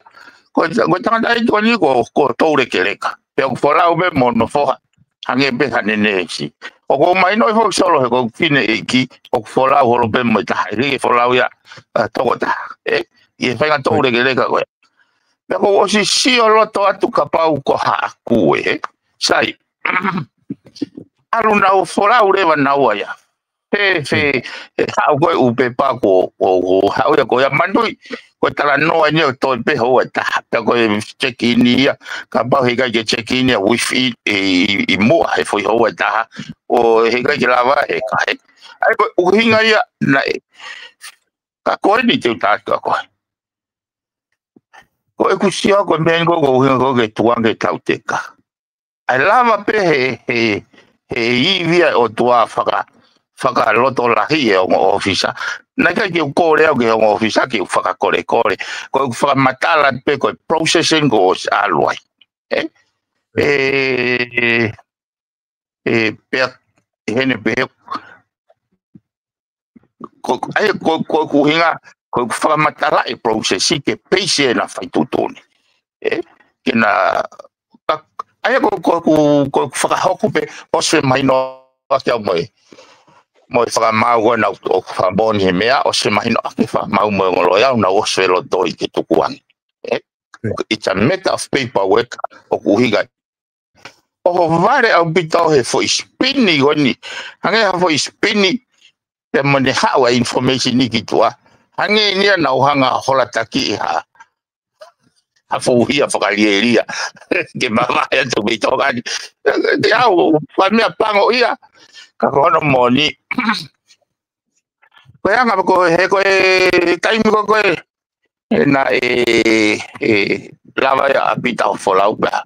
Ko, ko e tangata ʻi tuʻa ni ko, ko Toulekeleka. Pea ʻoku folau pē mo hono foha. Hangē pē haʻane neesi. ʻOku ou mahinoʻi foki Solo he ko e fine ʻeiki, ʻoku folau holo pē mo e taha, ʻikai ke folau ia, ʻa, tokotaha. ʻE? ʻI he faʻahinga Toulekeleka ko ē. Pea kuo u ʻosi sio loto atu kapau ko haʻaku ē. Sai. ʻAlu naua folau leva naua ia. He, he, he haʻu ko ē ʻū pepa ko, ko, ko haʻu ia ko ia manatuʻi. Ko e talanoa eni ʻo toe pē houa ʻe taha. Pea ko e check in ia. Kapau he ʻikai ke check in ia with it, ʻi, ʻi, ʻi muʻa he foʻi houa ʻe taha. ʻO he ʻikai ke lava he ka he. ʻA ia ko e ʻuhinga ia naʻe. Ka ko eni te u tā atu kia koe. Ko ʻeku sio ko e meʻa eni ko e ʻuhinga ko ē ke tuku ange ke tau teka. ʻE lava pē he, he, he ivi ʻa e ʻOtua faka-, fakalotolahi e ongo ʻōfisa. Naʻe ʻikai ke u kole au ki he ongo ʻōfisa ke u fakakolekole. Ko ʻeku fakamatala pē ko e process eni kuo ʻosi ʻalu ai. ʻE? ʻE, ʻe, pea, ʻe hene pē he, ko, ʻa ia ko, ko ʻeku ʻuhinga, ko ʻeku fakamatala e process ke peisi ʻena fai tuʻutuʻuni. ʻE, ke na, ka, ʻa ia ko, ko, ko, ko ʻeku fakahoko pē, ʻosi mahinoʻaki au mo e, mo e fakamaau ko ena ʻoku fakamoʻoni he meʻa, ʻosi mahinoʻaki e fakamaau mo e ongo loea naʻa ku ʻosi felotoi ke tuku ange. ʻE, it's a matter of paperwork, ʻoku ʻuhinga ʻoho vale ʻaupito he foʻi sipini ko eni. Hangē ha foʻi sipini, pea mo ʻene haʻu ʻa e information ni ki tuʻa. Hangē eni ia naʻa ku hanga hola taki ʻi ha, ha foʻi hia fakalielia. Ke mavahe atu mei Tonga ni. Ke au, fai meʻa pango ia. Ka ko hono moʻoni. Ko e anga ko ē, he ko e taimi ko ē, ʻe naʻe, ʻe lava ia ʻa Pita ʻo folau pea.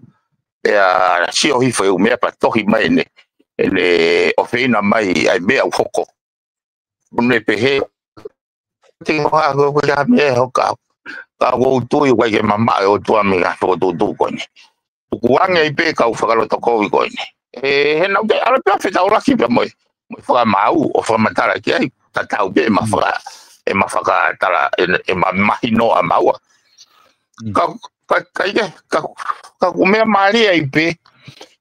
Pea sio hifo e ʻū meʻa pea tohi mai ʻene, ʻene ʻofeina mai ʻa e meʻa ʻoku hoko. ʻOku ne pehē, te ko ha ko ko ia meʻa hoka. Ka ʻoku ou tui ʻoku ʻikai ke mamaʻo e ʻOtua mei he ngaahi fokotuʻutuʻu ko eni. Tuku ange ai pē kau fakalotokovi ko eni. ʻE, he naʻa ku te ala pē ʻo fetaulaki pē mo e, mo e fakamaau ʻo fakamatala ki ai, tatau pē ʻema faka-, ʻema fakatala, ʻe, ʻema mahino ʻa maua. Mm. Ka, ka, ka ʻi ai, ka, ka ʻoku meʻa mālie ai pē,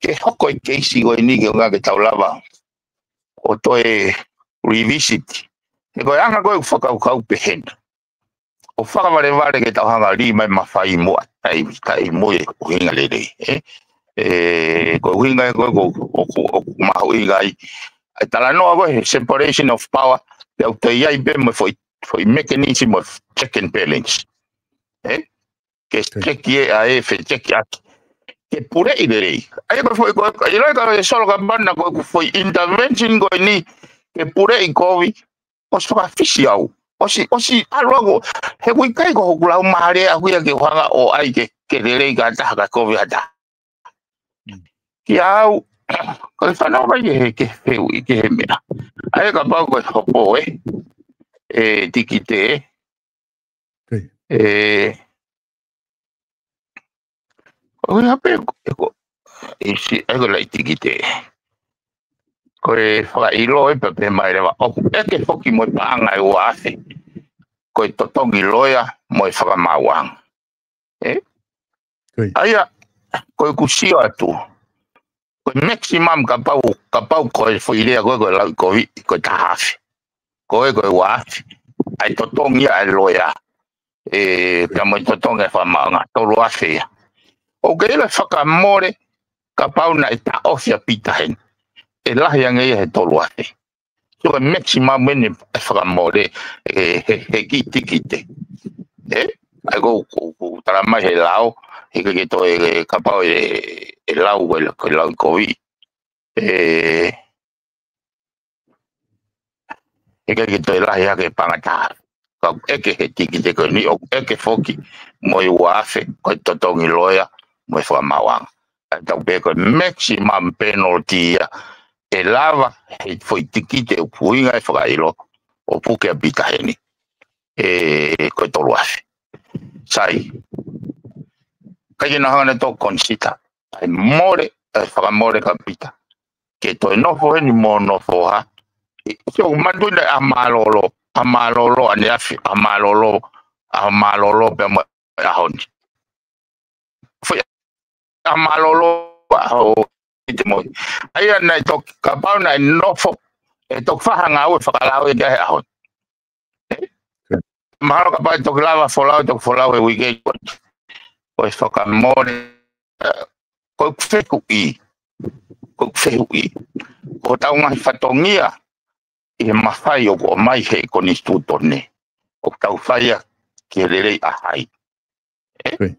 ke hoko e keisi ko eni ke ʻuhinga ke tau lava ʻo toe revisit. He ko e anga ko ē ʻeku fakakaukau pehē na. ʻO fakavalevale ke tau hanga lī mai mafai muʻa, tai, tai mo e ʻuhinga lelei, ʻe? ʻE, ko e ʻuhinga ko ē, ko, ko, ko, ko mahuʻinga ai. ʻA e talanoa ko ē, separation of power, pea u toe ʻi ai pē mo e foʻi, foʻi mechanism mo e check and balance. ʻE? Ke check ē ʻa e fe check ʻaki. Ke puleʻi lelei. ʻA ia ko e foʻi ko ē, ʻi loto ka e Solo ka mana ko ʻeku foʻi intervention ko eni, ke puleʻi kovi, ʻosi fakafisi au. ʻOsi, ʻosi ʻalu au, he ʻoku ʻikai ko hoku laumālie ʻaʻaku ia ke u hanga ʻo ʻai ke, ke lelei ki ha taha ka kovi ha taha. Mm. Kiate au, ko e fanongo mai ke he, ke he fehuʻi, ke he meʻa. ʻA ia kapau ko e hopo ē, ʻe tikite ē. ʻE, ʻOku ʻi ai pē, ʻe ko, ʻi si, ʻe ko e laʻi tikite. Ko e fakaʻilo ē pea pehē mai leva, ʻoku ʻeke foki mo e paʻanga ʻe ua afe. Ko e totongi loea mo e fakamaauʻanga. ʻE? ʻA ia, ko ʻeku sio atu, ko e maximum kapau, kapau ko e foʻi lea ko ē ko e lauʻikoviʻi, ko e taha afe. Ko ē ko e ua afe. ʻA e totongi ʻa e loea, ʻe, pea mo e totongi ʻa e fakamaauʻanga, tolu afe ia. ʻOku ke ʻilo fakamole, kapau naʻe taʻofi ʻa Pita heni, ʻe lahi ange ia he tolu afe. So ko e maximum eni ʻe fakamole, ʻe, he, he kiʻi tikite. ʻE? ʻA ia ko, ko, ko tala mai he lao, he ke, ke toe, ʻe, kapau ʻe, ʻe lau, ʻe, ko e lauʻikoviʻi. ʻE, he ke, ke toe lahi hake pangata. Ka ʻoku ʻeke he tikite ko eni, ʻoku ʻeke foki mo e ua afe, ko e totongi loea, mo e fakamaauʻanga. ʻA ia tau pehē ko e maximum penalty ia, ʻe lava he foʻi tikite ʻoku ʻuhinga e fakaʻilo, ʻo puke ʻa Pita heni. ʻE, ko e tolu afe. Sai. ʻIkai ke nau hanga ʻo toe consider ʻa e mole, ʻa e fakamole kia Pita. Ke toe nofo heni mo nofo ha. ʻI, so, manatuʻi naʻe ʻa mālōlō, ʻa mālōlō ʻaneafi, ʻa mālōlō, ʻa mālōlō pea mo e ʻaho ni. Foʻi ʻa mālōlō ʻaho ʻi te moʻui. ʻA ia naʻe toki, kapau naʻe nofo, ʻe toki fai ha ngāue fakalao ia he ʻaho ni. Mahalo kapau ʻe toki lava folau, toki folau he uike ko eni. Ko e fakamole, ʻe, ko ʻeku fehuʻi. Ko ʻeku fehuʻi. Ko hotau ngaahi fatongia ʻi he mafai ʻoku ʻomai he konisitūtone, ʻoku tau fai ia ki he lelei ʻa hai? ʻE?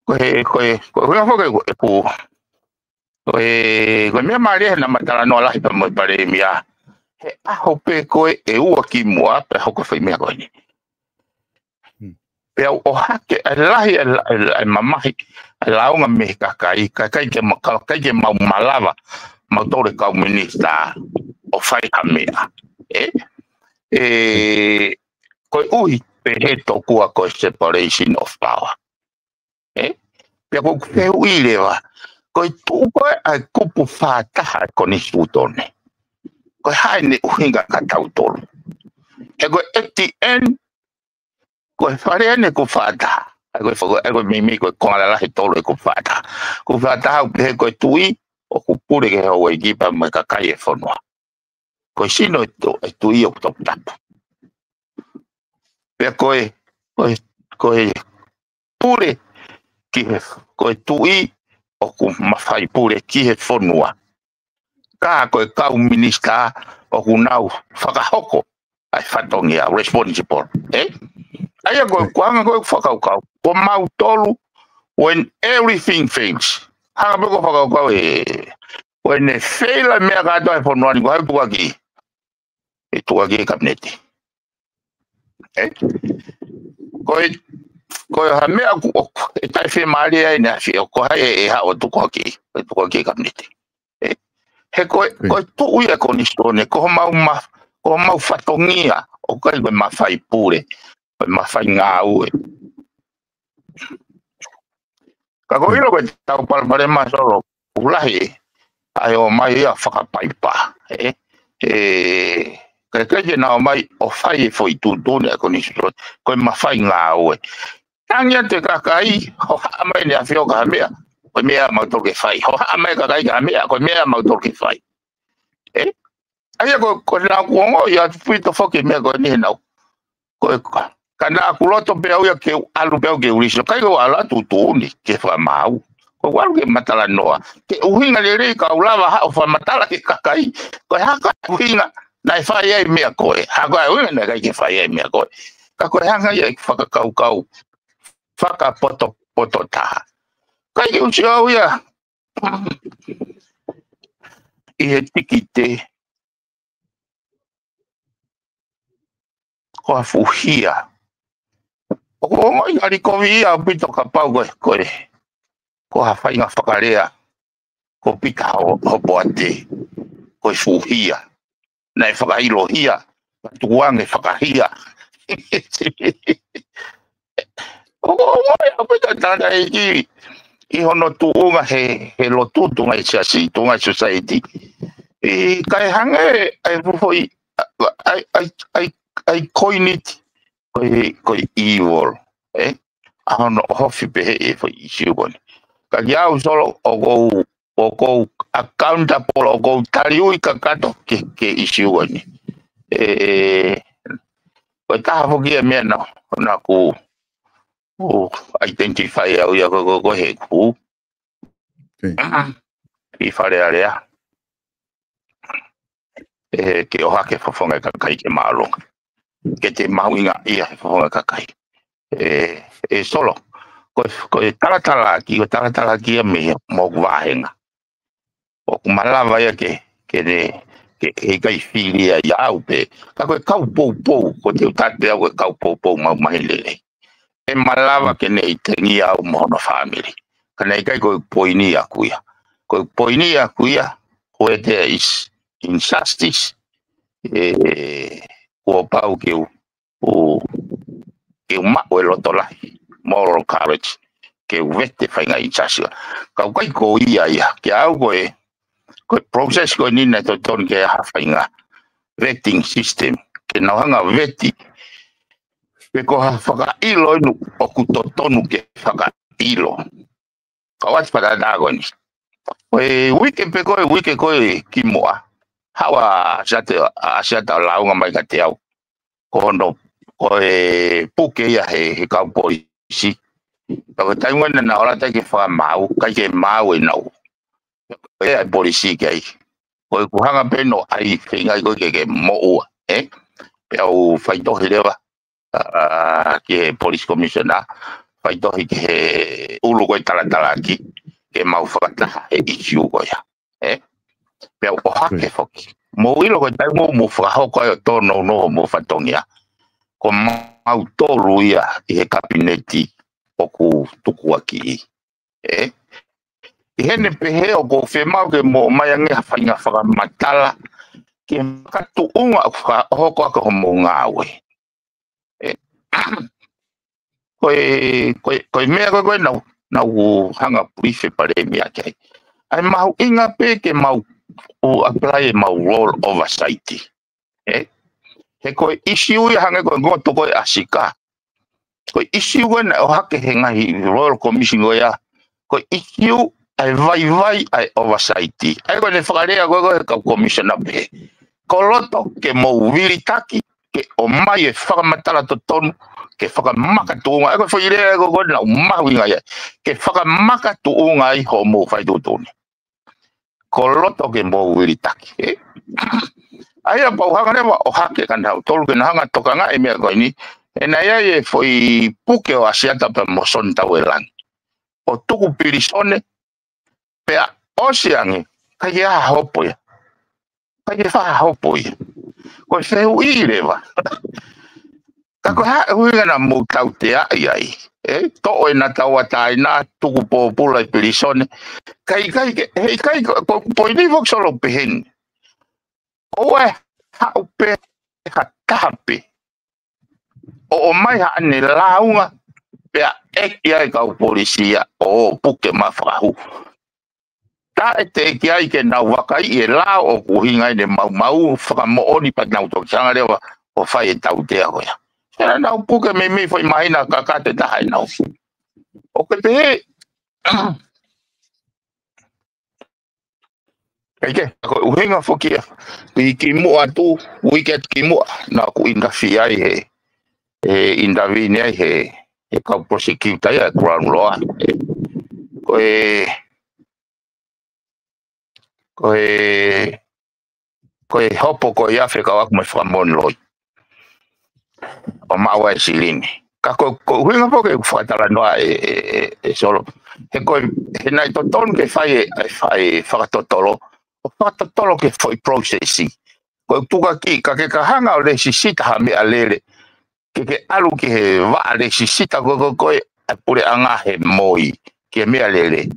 Ko e, ko e, ko e, ko e, ko e, ko e, ko e, ko e, ko e meʻa mālie he naʻa ma talanoa lahi pea mo e palēmia he ʻaho pē ko ē ʻe ua kimuʻa pea hoko e foʻi meʻa ko eni. Pea u ʻohake ʻa e lahi ʻa e la-, ʻa e la-, ʻa e mamahi ʻa e lāunga mei he kakai, kakai ke ma-, kakai ke mau malava, mautolu e kau minisitā ʻo fai ha meʻa. ʻE? ʻE, koeʻuhi pē he tokua ko e separation of power. ʻE? Pea ko ʻeku fehuʻi leva, ko e tuʻu ko ē ʻa e kupu fā taha ʻa e konisitūtone, ko e hā ʻene ʻuhinga kia tautolu? He ko e at the end, ko e fale eni kupu fā taha. ʻA ia ko e faka-, ʻa ia ko e meimei ko e konga lalahi ʻe tolu ʻo e kupu fā taha. Kupu fā taha ʻoku pehē ko e tuʻi ʻoku pule ki he houʻeiki pea mo e kakai ʻo e fonua. Ko e sino ʻo e tu-, ʻo e tuʻi ʻoku toputapu. Pea ko e, ko e, ko e pule ki he, ko e tuʻi ʻoku mafai pule ki he fonua. Ka ko e kau minisitā ʻoku nau fakahoko ʻa e fatongia, responsible, ʻe? ʻA ia ko e, ko e anga ko ē ʻeku fakakaukau, ko mautolu, when everything fails. Hanga pē ko e fakakaukau ē, ko ʻene feila e meʻa kātoa he fonua ni, ko hai ʻoku tukuakiʻi? ʻE tukuakiʻi e kapineti. ʻE? Ko e, ko e hā e meʻa ʻoku, ʻoku, ʻe taʻefiemālie ai ʻaneafi, ʻoku, ko hai ʻe, ʻe haʻu ʻo tukuakiʻi, ʻe tukuakiʻi e kapineti? ʻE? He ko e, ko e tuʻi ʻa e konisitūtone, ko homau ma-, ko homau fatongia, ʻoku ʻikai ko e mafai pule, ko e mafai ngāue. Ka ko e ʻilo ko e tau palopalema Solo, ʻoku lahi ʻa e ō mai ia fakapaipa, ʻe? ʻE, ʻikai ke nau ō mai ʻo fai e foʻi tuʻutuʻuni ʻa e konisitūtone, ko e mafai ngāue. Tangi atu e kakai, hohaʻa mai ʻaneafi ʻo ka ha meʻa, ko e meʻa ia ʻamautolu ke fai. Hohaʻa mai e kakai ka ha meʻa, ko e meʻa ia ʻamautolu ke fai. ʻE? ʻA ia ko, ko e naʻa ku ongoʻi atu pito foki e meʻa ko eni he naʻa ku, ko e ka, ka naʻa ku loto pē au ia ke u ʻalu pē au ke u lisi, ʻikai ke u ʻalu atu tuʻutuʻuni ke fakamaau. Ko e ʻalu ke ma talanoa, ke ʻuhinga lelei ka u lava haʻu ʻo fakamatala ki he kakai, ko e hā e ʻuhinga naʻe fai ai e meʻa ko ē. Hā ko e ʻuhinga naʻe ʻikai ke fai ai e meʻa ko ē. Ka ko e hanga ia ʻeku fakakaukau fakapotopoto taha. ʻIkai ke u sio au ia ʻi he tikite ko ha fuʻu hia. ʻOku ou ongoʻi ngali kovi ia ʻaupito kapau ko e, ko e, ko ha faʻahinga fakalea ko Pita Ho-, Hopoate, ko e fuʻu hia. Naʻe fakaʻilo hia, ka tukuange fakahia. ʻOku ou ongoʻi ʻaupito e tangataʻeiki ʻi hono tuʻunga he, he lotu, tuʻunga he siasi, tuʻunga he society. ʻIkai hangē ʻa e fuʻu foʻi, ʻa e, ʻa e, ʻa e, ʻa e koiniti, ko e, ko e evil, ʻe? ʻa hono ʻohofi pehē e foʻi ʻisiū ko eni. Ka kiate au Solo, ʻoku ou, ʻoku ou accountable, ʻoku ou taliui kakato ki he, ki he ʻisiū ko eni. ʻE, ko e taha foki ia e meʻa naʻa, naʻa ku, u identify au ia ko, ko, ko he ku. Okay. ʻI Fale Alea. ʻE, ke ʻohake e fofonga e kakai ke māʻolunga. Ke te mahuʻingaʻia he fofonga e kakai. ʻE, ʻe Solo, ko, ko e talatalaaki, ko e talatalaaki ia mei he, mo hoku vāhenga. ʻOku malava ia ke, ke ne, ke, ke ʻikai fili ia ʻiate au pē. Ka ko e kau poupou, ʻoku ou tui pē au ko e kau poupou maʻu mai lelei. ʻE malava ke ne ʻitengia au mo hono fāmili. Ka naʻe ʻikai ko e poini ʻaʻaku ia. Ko e poini ʻaʻaku ia, where there is injustice, ʻe, kuo pau ke u, u, ke u maʻu e loto lahi, moral courage, ke u vete faʻahinga injustice. Ka ʻoku ʻikai ko ia ia, kiate au ko e, ko e process ko eni naʻe totonu ke ʻi ai ha faʻahinga vetting system. Ke nau hanga veti, pe ko ha fakaʻilo eni ʻoku totonu ke fakaʻilo. Ka ʻoku ʻi ai e faʻahinga ko eni. Ko e uike pē ko e uike ko ē kimuʻa. Haʻu ʻa Siata, ʻa Siata ʻo lāunga mai kiate au. Ko hono, ko e puke ia he, he kau polisi. Ka ko e taimi naʻa nau ʻalu atu ai ke fakamaau, ʻikai ke maau ʻenau. ʻE ʻai polisi ki ai. Ko ʻeku hanga pē ʻo ʻai feinga ko ē ke, ke moʻua, ē? Pea u faitohi leva, ʻa, ki he police commissioner, faitohi ki he ʻulu ko e talatalaaki, ke mau fakataha he ʻisiū ko ia, ē? Pea u ʻohake foki. Mou ʻilo ko e taimi ʻoku mou fakahoko ai ʻo tōnounou hoʻomou fatongia. Ko mautolu ia ʻi he kapineti ʻoku tukuakiʻi. Ē? ʻI heʻene pehē ʻoku ou fiemaʻu ke mou ʻomai ange ha faʻahinga fakamatala ki he makatuʻunga ʻoku fakahoko ʻaki hoʻomou ngāue. Ē? Ko e, ko e, ko e meʻa ko ē, ko ē naʻa ku, naʻa ku hanga ʻo brief e palēmia ki ai. ʻA e mahuʻinga pē ke mau ʻu apply ʻemau role oversight. Ē? He ko e ʻisiū ia hangē ko e ngoto ko ē ʻa Sika. Ko e ʻisiū ko ē naʻe ʻohake he ngaahi Royal Commission ko ia. Ko e ʻisiū ʻa e vaivai ʻa e oversight. ʻA ia ko ʻene fakalea ko ē ko ē he kau commissioner pē. Ko loto ke mou vilitaki, ke ʻomai e fakamatala totonu, ke fakamakatuʻunga. ʻA ia ko e foʻi lea ko ē ko ē naʻa ku mahuʻingaʻia. Ke fakamakatuʻunga ai hoʻomou faituʻutuʻuni. Ko loto ke mou vilitaki, ē? ʻA ia pea u hanga leva ʻo ʻohake kia nautolu ke nau hanga ʻo tokangaʻi e meʻa ko eni. He naʻe ʻi ai e foʻi puke ʻo ʻAsiata pea mo Soni Tauelangi. ʻO tuku pilisone, pea ʻosi ange, ʻikai ke ʻi ai ha hopo ia. ʻIkai ke fai ha hopo ia. Ko e fehuʻi leva. Ka ko e hā e ʻuhinga naʻa mou tauteaʻi ai? Ē, toʻo ʻena tauʻatāina, tuku pōpula ʻi pilisone. Ka ʻikai ke, he ʻikai ko, ko, ko e poini foki Solo pehē ni. ʻOua ʻe haʻu pē ha taha pē ʻo ʻomai haʻane lāunga pea ʻeke ai e kau polisi ia ʻo puke maʻa fakahū. Taʻe teʻeki ai ke nau vakaiʻi e lao ʻoku ʻuhinga ʻene maumau fakamoʻoni pea nau toki hanga leva ʻo fai e tautea ko ia. Pea nau puke meimei foʻi māhina kakato ʻe taha ʻenau. ʻOku pehē, ʻikai ke, ko e ʻuhinga foki ia. Ko e kimuʻa atu, uike atu kimuʻa, naʻa ku interview ai he, he intervene ai he, he kau prosecutor ia, Crown Law. Ko e, ko e, ko e hopo ko ia fekauʻaki mo e fakamoʻoni loi. ʻO maʻu ai e silini. Ka ko, ko e ʻuhinga foki ʻeku fakatalanoa ē, ē, ē, ē Solo. He ko e, he naʻe totonu ke fai e, e fai e fakatotolo. ʻO fakatotolo ki he foʻi process. Ko e tukuakiʻi, ka ke ka hanga ʻo lēsisita ha meʻalele. Ke ke ʻalu ki he vaʻa lēsisita ko, ko, ko e, ʻa e puleʻanga he moi, ki he meʻalele.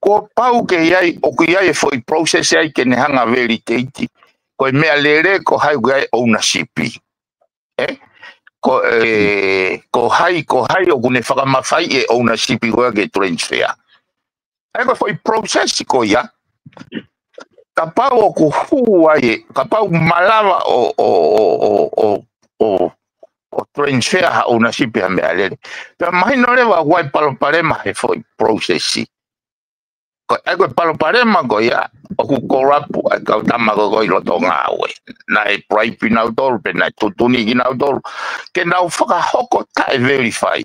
Kuo pau ke ʻi ai, ʻoku ʻi ai e foʻi process ai ke ne hanga ʻo validate. Ko e meʻalele ko hai ʻoku ʻi ai e ownership. Ē? Ko, ē, ko hai, ko hai ʻoku ne fakamafaiʻi e ownership ko ia ke transfer. ʻA ia ko e foʻi process ko ia, kapau ʻoku hū ai, kapau malava ʻo, ʻo, ʻo, ʻo, ʻo, ʻo, ʻo transfer ha ownership ha meʻalele. Pea mahino leva ʻoku ʻi ai e palopalema he foʻi process. Ko e, ko e palopalema ko ia, ʻoku corrupt ʻa e kau tama ko ē ʻi loto ngāue. Naʻe bribe kinautolu, pe naʻe tuʻutuʻuni kinautolu ke nau fakahoko taʻe verify.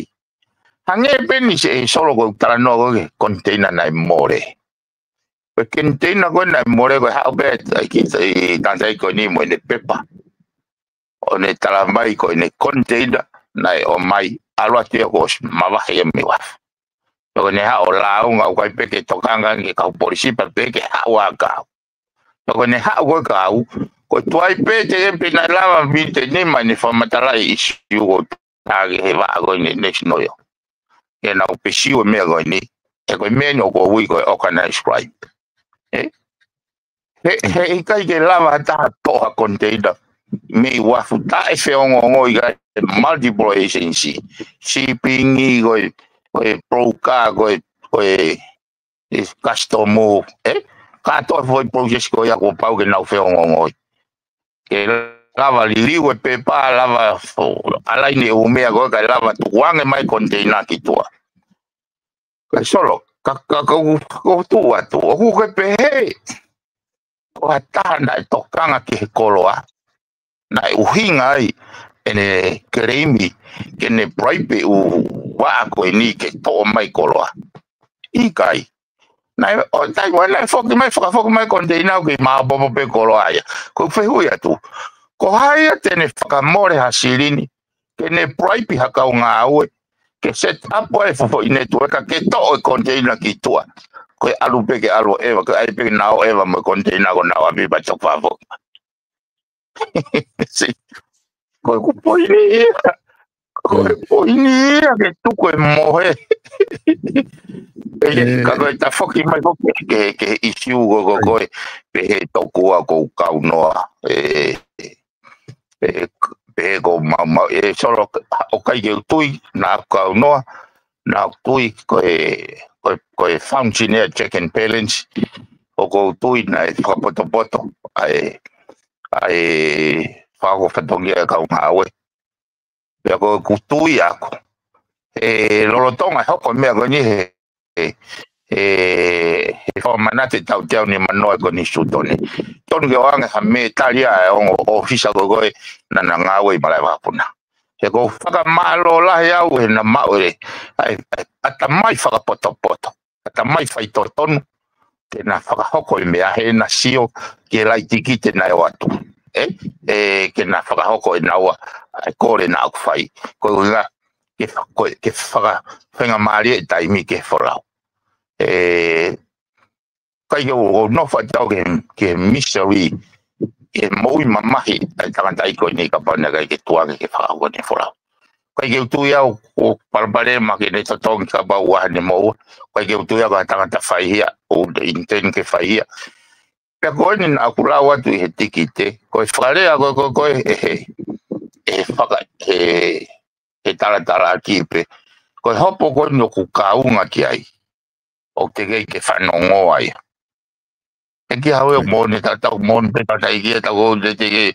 Hangē pē ni, Solo, ko e talanoa ko ē ki he container naʻe mole. Ko e container ko ē naʻe mole, ko e haʻu pē ʻa e kiʻi tangataʻeiki ko eni mo ʻene pepa, ʻo ne talamai ko ʻene container naʻe ʻomai, ʻalu atu ia kuo ʻosi mavahe ia mei uafu. Pea ko ʻene haʻu ʻo lāunga, ʻoku ʻikai pē ke tokanga ki he kau polisi, pea pehē ke haʻu ʻa e kau. Pea ko ʻene haʻu ko ē e kau, ko e tuai pē, teʻeki ai pē naʻe lava miniti ʻe nima ʻene fakamatalaʻi e ʻisiū ko ē, tā ki he vaʻa ko eni National Oil, ke nau pursue e meʻa ko eni. He ko e meʻa eni ʻoku ui ko e organized crime. Ē? He, he ʻikai ke lava ha taha ʻo toʻo ha container mei uafu taʻe feongoongoʻi ʻe he multiple agency. Shipping, ko e, ko e broker, ko e, ko e, e custom, ē? Kātoa e foʻi process ko ia kuo pau ke nau feongoongoʻi. Ke lava liliu e pepa, lava fo-, ʻalaini e ʻū meʻa ko ē, kae lava tukuange mai e container ki tuʻa. Kae Solo, ka, ka, ka, ka, ka tuʻu atu, ʻoku ke pehē, ko ha taha naʻe tokanga ki he koloa, naʻe ʻuhinga ai ʻene keleimi ke ne bribe e ʻū vaʻa ko eni ke toʻo mai e koloa. ʻIkai. Naʻe, ʻo taimi ko ē naʻe foki mai, fakafoki mai e container ʻoku kei maopoopo pē e koloa ia. Ko e fehuʻi atu, ko hai ia te ne fakamole ha silini ke ne bribe ha kau ngāue ke set up ai e foʻi network ke toʻo e container ki tuʻa? Ko e ʻalu pē ke ʻalu ʻeva, ko e ʻai pē ke nau ʻeva mo e container ko ʻenau ʻapi pea toki fakafoki mai. Sī. Ko e, ko e poini ia. Ko e poini ia ke tuku e mohe. Ē, ka ko e tafoki mai ko ē ki he, ki he ʻisiū ko ē, ko ē, pehē tokua ʻoku ou kau noa. Ē, ē, pehē ʻoku ou maumau. Ē, Solo, ʻoku ʻikai ke u tui naʻa ku kau noa, naʻa ku tui ko e, ko e, ko e function ia e check and balance. ʻOku ou tui naʻe fakapotopoto ʻa e, ʻa e fakahoko fatongia e kau ngāue. Pea ko ʻeku tui ʻaʻaku, ʻe lolotonga e hoko e meʻa ko eni he, he, he, he fakamanatu e taʻu teau nimanoa e Konisitūtone, tonu ke ʻoange ha mētali ʻa e ongo ʻōfisa ko ē naʻa na ngāue ʻi malaʻe vakapuna. He ʻoku ou fakamālō lahi au he naʻa mau ʻi ai, ʻa e, ʻa e ʻatamai fakapotopoto, ʻatamai faitotonu, ke na fakahoko e meʻa heʻena sio ki he laʻitikite naʻe ʻoatu. Ē, ē, ke na fakahoko ʻe naua ʻa e kole naʻa ku fai. Ko e ʻuhinga ke fa-, ko e, ke fakafaingamālie e taimi ke folau. Ē, ʻikai ke u, u nofo atu au ki he, ki he misery, ki he moʻui mamahi ʻa e tangataʻeiki ko eni kapau naʻe ʻikai ke tukuange ke fakahoko ʻene folau. ʻIkai ke u tui au ʻoku palopalema ke ne totongi kapau ʻe ʻi ai haʻane moʻua. ʻIkai ke u tui au ko ha tangata faihia, ʻoku ne intend ke faihia. Pea ko eni naʻa ku lau atu ʻi he tikite, ko e fakalea ko ē, ko ē, ko ē, ʻe he, ʻe he faka-, he, he talatalaaki pē. Ko e hopo ko eni ʻoku kaunga ki ai, ʻoku teʻeki ke fanongo ai. ʻE ki hau e moʻoni, tatau moʻoni pē tangataʻeiki ʻe tau ʻo te, teʻeki,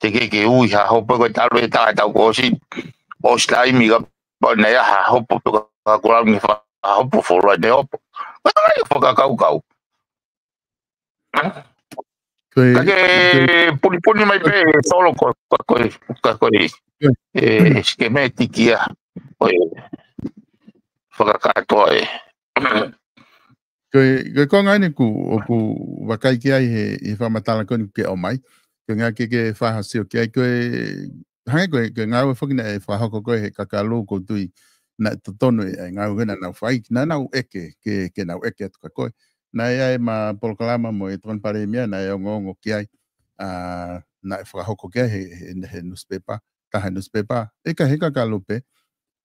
teʻeki ke ui ha hopo ko e talu e taʻu kuo ʻosi, ʻosi taimi kapau naʻe ʻi ai ha hopo pē ka kuo lau ni fa-, ha hopo folau ʻene hopo. Ka ʻikai fakakaukau. Ko e, ka ke ko e punipuni mai pē Solo ko, ka ko e, ka ko e, ko e, ē, schematic ia, ko e fakakātoa ē. Ko e, ko e konga eni ʻoku, ʻoku vakai ki ai he, he fakamatala ko eni ʻoku ke ʻomai. Ko e ʻuhinga ke, ke fakasio ki ai ko e, hangē ko e, ko e ngāue foki naʻe fakahoko ko ē he kakalū ʻoku ou tui naʻe totonu e, e ngāue ko ē naʻa nau fai, naʻa nau ʻeke, ke, ke nau ʻeke atu kia koe. Naʻe ʻi ai ʻema polokalama mo e Tokoni Palēmia, naʻe ongoongo ki ai, ʻa, naʻe fakahoko ki ai he, he, he newspaper, taha newspaper, ʻe ka he kakalū pē,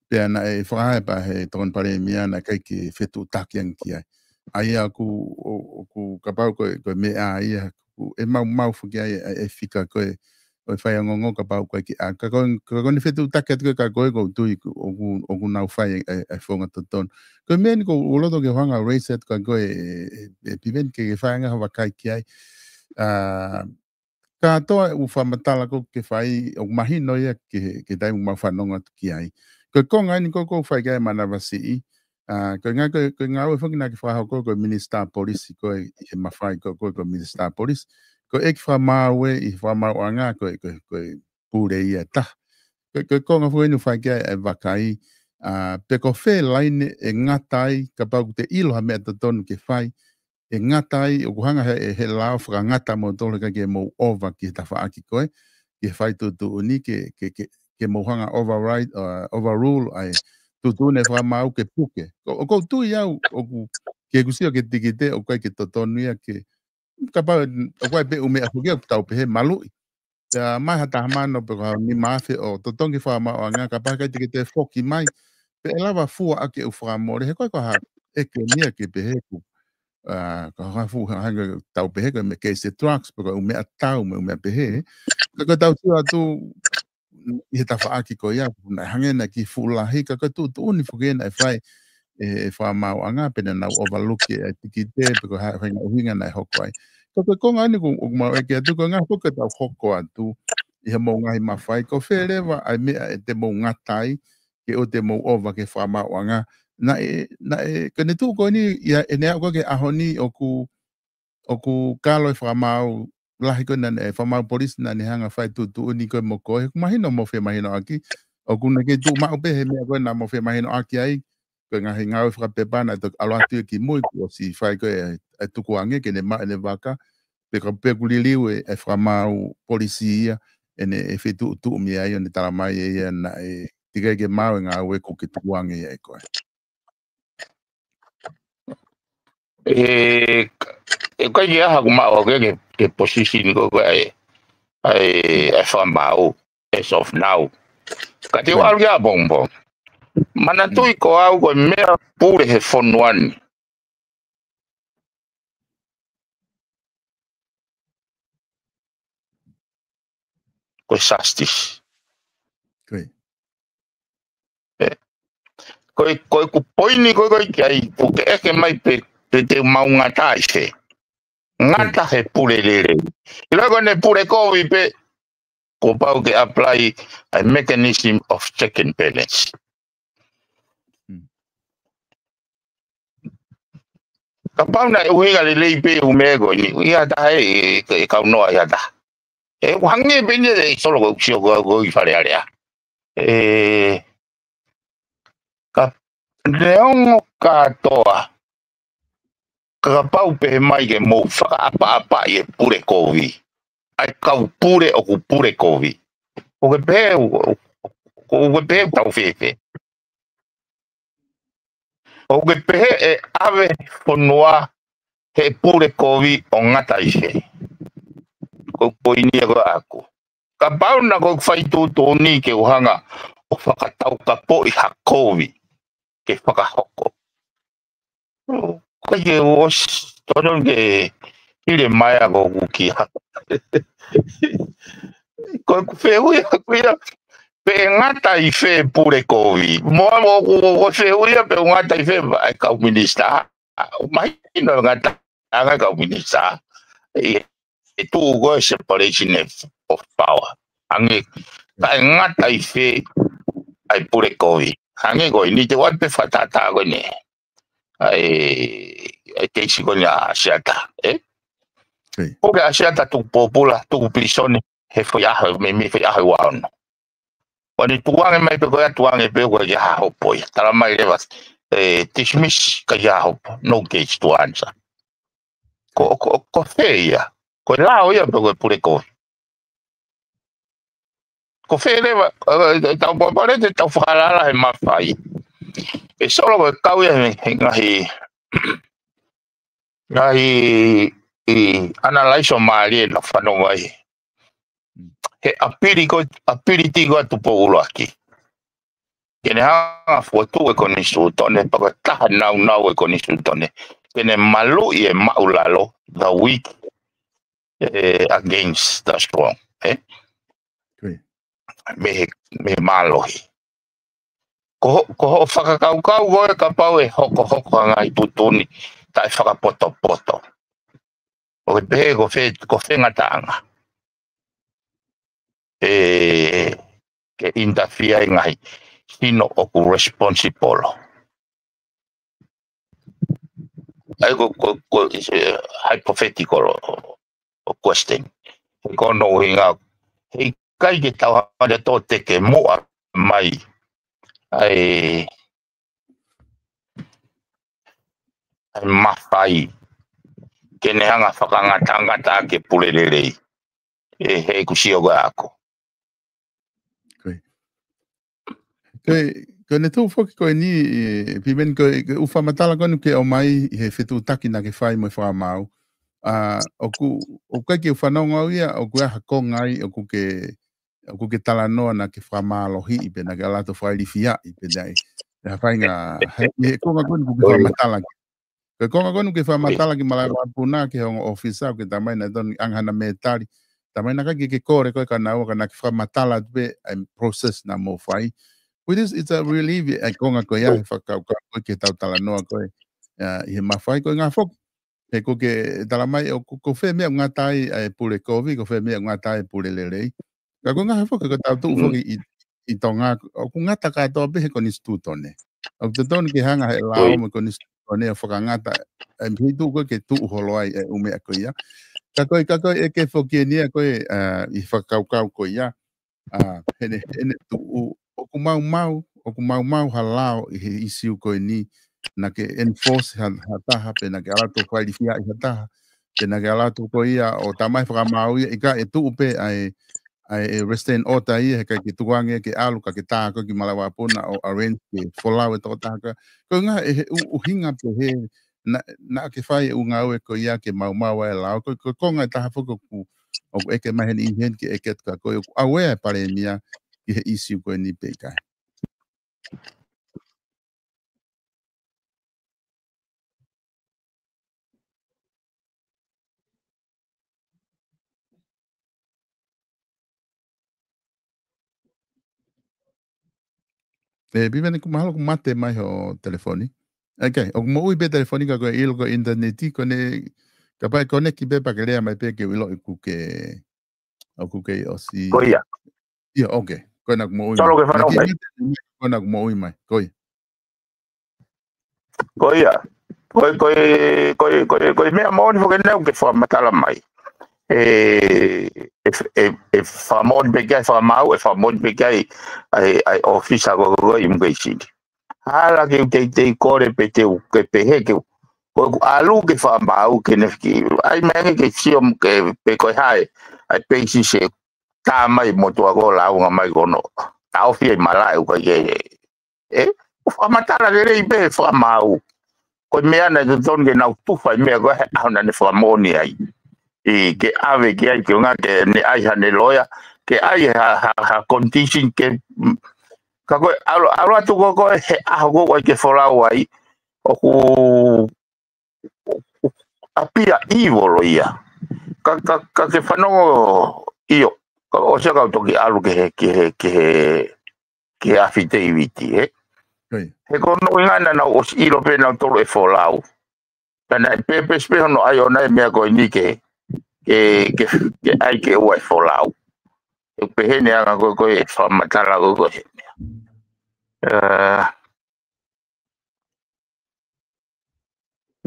pea naʻe fakahā pē ʻe he Tokoni Palēmia naʻe ʻikai ke fetuʻutaki ange ki ai. ʻA ia ʻoku, ʻo, ʻoku kapau ko e, ko e meʻa ia, ʻoku ʻe maumau foki ai e, e fika ko ē, ʻo e faiongoongo kapau ko ē ki, ʻa, ka ko, ka ko ʻene fetuʻutaki atu ko ē kia koe ʻoku ou tui ʻoku, ʻoku nau fai e, e, e founga totonu. Ko e meʻa eni ʻoku ou loto ke u hanga ʻo raise atu kia koe ē, ē, ē Piveni ke, ke fai ange ha vakai ki ai. ʻA, Kātoa e ʻū fakamatala ko ē ke fai, ʻoku mahino ia ki he, ki he taimi ʻoku mau fanongo atu ki ai. Ko e konga eni ko ē ʻoku fai ki ai e manavasiʻi, ʻa, ko e ngā-, ko e, ko e ngāue foki naʻa ke fakahoko ko e Minisitā Polisi ko ē ʻi he mafai ko ē ko e Minisitā Polisi. Ko e ʻEiki Fakamaau ē ʻi he fakamaauʻanga ko e, ko e, ko e pule ia ʻe taha. Ko e, ko e konga foki eni ʻoku fai ki ai e vakai, ʻa, pe ko fē laine ʻe ngata ai, kapau ʻoku te ʻilo ha meʻa totonu ke fai, ʻe ngata ai, ʻoku hanga he, he lao fakangata moutolu he ʻikai ke mou ʻova ki he tafaʻaki ko ē, ki he fai tuʻutuʻuni ke, ke, ke, ke mou hanga override, ʻa, overrule ʻa e tuʻutuʻuni ʻa e fakamaau ke puke. ʻOku, ʻoku ou tui au, ʻoku, ke kusio ke tikite, ʻoku ʻikai ke totonu ia ke, kapau, ʻoku ʻi ai pē ʻū meʻa foki ʻoku tau pehē maluʻi. Pea mai ha taha mano pe ko ha nima afe ʻo totongi fakamaauʻanga, kapau ʻikai te ke toe foki mai. Pea ʻe lava fua ʻaki e ʻū fakamole, he ko e ko ha ʻeke nia ke pehē ʻoku, ʻa, ko ha fu-, ha hanga tau pehē ko e meʻa keisi drugs, pe ko e ʻū meʻa tau mo e ʻū meʻa pehē. Ka ko e tau sio atu ʻi he tafaʻaki ko ia, naʻe hangē naʻe kiʻi fuʻu lahi, ka ko e tuʻutuʻuni foki naʻe fai ʻe, ʻe fakamaauʻanga, pea naʻa nau overlook e tikite, pe ko e hā e faʻahinga ʻuhinga naʻe hoko ai. Ka ko e konga eni ʻoku, ʻoku mau ʻeke atu, ko e ngaahi foki ʻoku tau hoko atu ʻi he mou ngaahi mafai, ko fē leva ʻa e meʻa ʻe te mou ngata ai, ke ʻoua te mou ʻova ki he fakamaauʻanga. Naʻe, naʻe, ko ʻene tuʻu ko eni, ia, ʻene aʻu ko ē ki he ʻaho ni ʻoku, ʻoku kalo e fakamaau lahi ko ē naʻe, e fakamaau polisi naʻa ne hanga fai tuʻutuʻuni ko ē mo koe. He ʻoku mahino mo femahinoʻaki. ʻOku ne kei tuʻu maʻu pē he meʻa ko ē naʻa mo femahinoʻaki ai. Ko e ngaahi ngāue fakapepa naʻe toki ʻalu atu ia ki mui kuo ʻosi fai ko ē e, e tukuange ke ne maʻu ʻene vaka. Pea ka, pea ʻoku liliu e, e fakamaau polisi ia, ʻene, ʻe fetuʻutuʻu mei ai ʻo ne tala mai ʻe ia naʻe teʻeki ai ke maau e ngāue kuo ke tukuange ia ʻe koe. ʻE, ʻe ʻikai ke ʻi ai haʻaku maʻu ʻaʻaku ki he, ki he position ko ē ʻa e, ʻa e, ʻa e fakamaau, as of now. Ka te u ʻalu ki ʻapongipongi. Manatuʻi ko au ko e meʻa pule he fonua ni ko e justice. Ko e. ʻE, ko e, ko e ʻeku poini ko ē ko ē ki ai, ʻoku ke ʻeke mai pe, pe te mau ngata ai fē. Ngata he pule lelei. ʻIlo ko ʻene pule kovi pē, kuo pau ke apply ʻa e mechanism of check and balance. Kapau naʻe ʻuhinga lelei pē ʻū meʻa ko eni, ʻi ha taha ʻe, ʻe, ʻe kaunoa ʻi ha taha. ʻE, ʻoku hangē pē eni e solo ko ē ʻoku sio ko ē ʻi Fale Alea. ʻE, ka neongo kātoa, kapau pehē mai ke mou fakaʻapaʻapaʻi e pule kovi, ʻa e kau pule ʻoku pule kovi, ʻoku ke pehē, ʻoku ke pehē tau fēfē? ʻOku ke pehē ʻe ʻave fonua he pule kovi ʻo ngata ai fē? Ko e poini ia ko ē ʻaʻaku. Kapau naʻa ko e fai tuʻutuʻuni ke u hanga ʻo fakataukapoʻi ha kovi ke fakahoko. Ko e ke ʻosi, totonu ke hili mai ʻa ʻeku kia. Ko ʻeku fehuʻi ʻaʻaku ia, pe ʻe ngata ai fē pule kovi. Mo, mo, ko, ko, ko e fehuʻi ia pe ʻe ngata ai fē ʻa e kau minisitā. ʻOku mahino e ngataʻanga e kau minisitā. ʻI he tuʻu ko ē separation of, of power. Hangē, ka ʻe ngata ai fē ʻa e pule kovi. Hangē ko eni te u ʻai pē fakatātā ko eni. ʻA e, ʻa e keisi ko eni ʻa ʻAsiata, ē? Puke ʻa ʻAsiata tuku pōpula, tuku pilīsone, he foʻi ʻaho, mei, mei he foʻi ʻaho ʻe ua ono. Ko ʻene tukuange mai pē ko ia, tukuange pē ko ia ha hopo ia. Tala mai leva, ʻe, dismiss ka ia hopo, no case to answer. Ko, ko, ko fē ia? Ko e lao ia pe ko e pule kovi? Ko fē leva, ʻe, ʻe, tau pōpole te tau fakalala he mafai. ʻE solo ko e kau ia he, he ngaahi, ngaahi ʻi analyze ʻo mālie naʻa fanongo ai. He ʻapili ko, ʻapili tiko atu Tupou ʻUluaki. Ke ne hanga fokotuʻu e konisitūtone, pea ko e taha naunau e konisitūtone. Ke ne maluʻi e māʻulalo, the weak, ʻe, against the strong, ē? Mei he, mei he mālohi. Ko ho-, ko hoʻo fakakaukau ko ē kapau ʻe hokohoko ha ngaahi tuʻutuʻuni taʻefakapotopoto. ʻOku ke pehē ko fē, ko fē ngataʻanga? ē, ke interfere ai ngaahi sino ʻoku responsible. ʻA ia ko, ko, ko, it's a hypothetical ʻo, ʻo question. He ko hono ʻuhinga, heʻikai ke tau hanga ʻo teke muʻa mai ʻa e, ʻa e mafai ke ne hanga fakangatangata ke pule lelei. ʻE, he kuo sio ko e ako. Ko e, ko e, ko e ne tuʻu foki ko eni, ē, Piveni, ko e, ko e ʻū fakamatala ko eni ke ʻomai ʻi he fetuʻutaki naʻa ke fai mo e Fakamaau. ʻA, ʻoku, ʻoku ʻikai ke u fanongo au ia, ʻoku ʻi ai ha konga ai, ʻoku ke, ʻoku ke talanoa naʻa ke fakamālohiʻi pe naʻa ke ʻalu atu ʻo fakailifiaʻi pe naʻe, naʻe fainga, he, he konga ko eni ʻoku ke fakamatala ki. Ko e konga ko eni ʻoku ke fakamatala ki Malaʻe Vakapuna ki he ongo ʻōfisa, ʻoku ke talamai naʻe totonu ke ʻange haʻana mētali. Talamai naʻe ʻikai ke ke kole koe kia naua ka naʻa ke fakamatala atu pē ʻa e process naʻa mou fai. Which is, it's a relief ʻa e konga ko ia he fakakaukau ko ē ke tau talanoa ko ē, ʻa, ʻi he mafai ko e ngaahi foki. He ʻoku ke talamai ʻoku, ko fē meʻa ʻoku ngata ai ʻa e pule kovi, ko fē meʻa ʻoku ngata ai ʻa e pule lelei. Ka ko e ngaahi foki ko e tau tuʻu foki ʻi, ʻi Tonga, ʻoku ngata kātoa pē he konisitūtone. ʻOku totonu ke hanga he lao mo e konisitūtone ʻo fakangata, ʻa e mei tuʻu ko ē ke tuʻu holo ai ʻa e ʻū meʻa ko ia. Ka ko e, ka ko e ʻeke foki eni ia ko ē, ʻa, ʻi he fakakaukau ko ia. ʻA, he ne, he ne tuʻu, ʻoku maumau, ʻoku maumau ha lao ʻi he ʻīsiu ko eni, naʻa ke enforce ha, ha taha, pe naʻa ke ʻalu atu ʻo fakailifiaʻi ha taha, pe naʻa ke ʻalu atu ko ia ʻo talamai Fakamaau ia, ʻikai, ʻe tuʻu pē ʻa e, ʻa e restraint order ia, heʻikai ke tukuange ke ʻalu, ka ke tā koe ki Malaʻe Vakapuna ʻo arrange ke folau e tokotaha ko ē. Ko e ngaahi, ʻe he ʻu-, ʻuhinga pē he, naʻa, naʻa ke fai e ʻū ngāue ko ia ke maumau ai e lao, ko, ko e konga ʻe taha foki ʻoku, ʻoku ʻeke mai heni ʻi heni ke ʻeke atu kia koe, ʻoku aware e Palēmia ki he ʻīsiu ko eni pe ʻikai. ʻE, Piveni, ʻoku mahalo ʻoku mate mai hoʻo telefoni. ʻOku, ʻoku moʻui pē telefoni ka ko e ʻilo ko e ʻinitaneti, ko ʻene, kapau ʻe koneki pē pea ke lea mai pē ke u ʻiloʻi ʻoku ke, ʻoku ke ʻosi. Ko ia. ʻIo, ʻoku ke. Ko ena ʻoku moʻui mai. Solo ke fanau mai. Ko ena ʻoku moʻui mai. Ko ia. Ko ia. Ko e, ko e, ko e, ko e, ko e meʻa moʻoni foki eni ʻoku ke fakamatala mai. ʻE, ʻe, ʻe, ʻe fakamoʻoni pē ki ai Fakamaau, ʻe fakamoʻoni pē ki ai ʻa e, ʻa e ʻōfisa ko, ko, ko e immigration. Hala ke u teitei kole pe te u ke pehē ke u. Ko ʻeku ʻalu ki Fakamaau ke ne fiki. ʻAi mai ange ke sio mo ke pe ko e hā e, ʻa e peisi se tā mai mo tua ko lāunga mai ko hono. Taʻofi ai malaʻe ʻoku ʻikai ke. ʻE, ʻo fakamatala lelei pē Fakamaau. Ko e meʻa naʻe totonu ke nau tufa e meʻa ko ē he ʻaho naʻa ne fakamoʻoni ai. ʻI ke ʻave ki ai ke ʻunga ke ne ʻai haʻane loea, ke ʻai ha, ha, ha condition ke, mm, ka ko e ʻalu, ʻalu atu ko ē ko ē he ʻaho ko ē ʻoku ʻai ke folau ai, ʻoku, ʻoku appear evil ia. Ka, ka, ka ke fanongo ʻio, ka ʻosi ia kau toki ʻalu ki he, ki he, ki he, ki he affidavit, ē? Ko ia. He ko hono ʻuhinga naʻa nau ʻosi ʻilo pē nautolu ʻe folau. Pea naʻe pēpesi pē hono ʻai ʻona e meʻa ko eni ke, ke, ke, ke ʻai ke ʻoua ʻe folau. ʻE pehē ni anga ko ē ko e fakamatala ko ē ko e meʻa. Ē,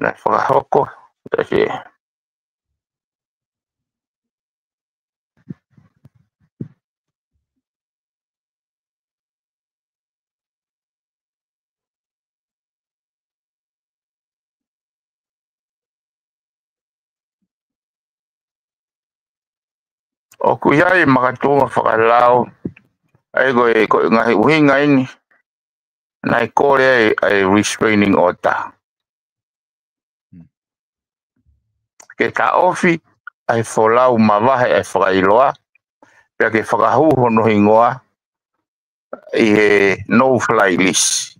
naʻe fakahoko, ʻe se. ʻOku ʻi ai e makatuʻunga fakalao, ʻa ia ko e, ko e ngaahi ʻuhinga eni, naʻe kole ai ʻa e restraining order. Hmm. Ke taʻofi ʻa e folau mavahe ʻa e fakaʻiloa, pea ke fakahū hono hingoa ʻi he no-fly list.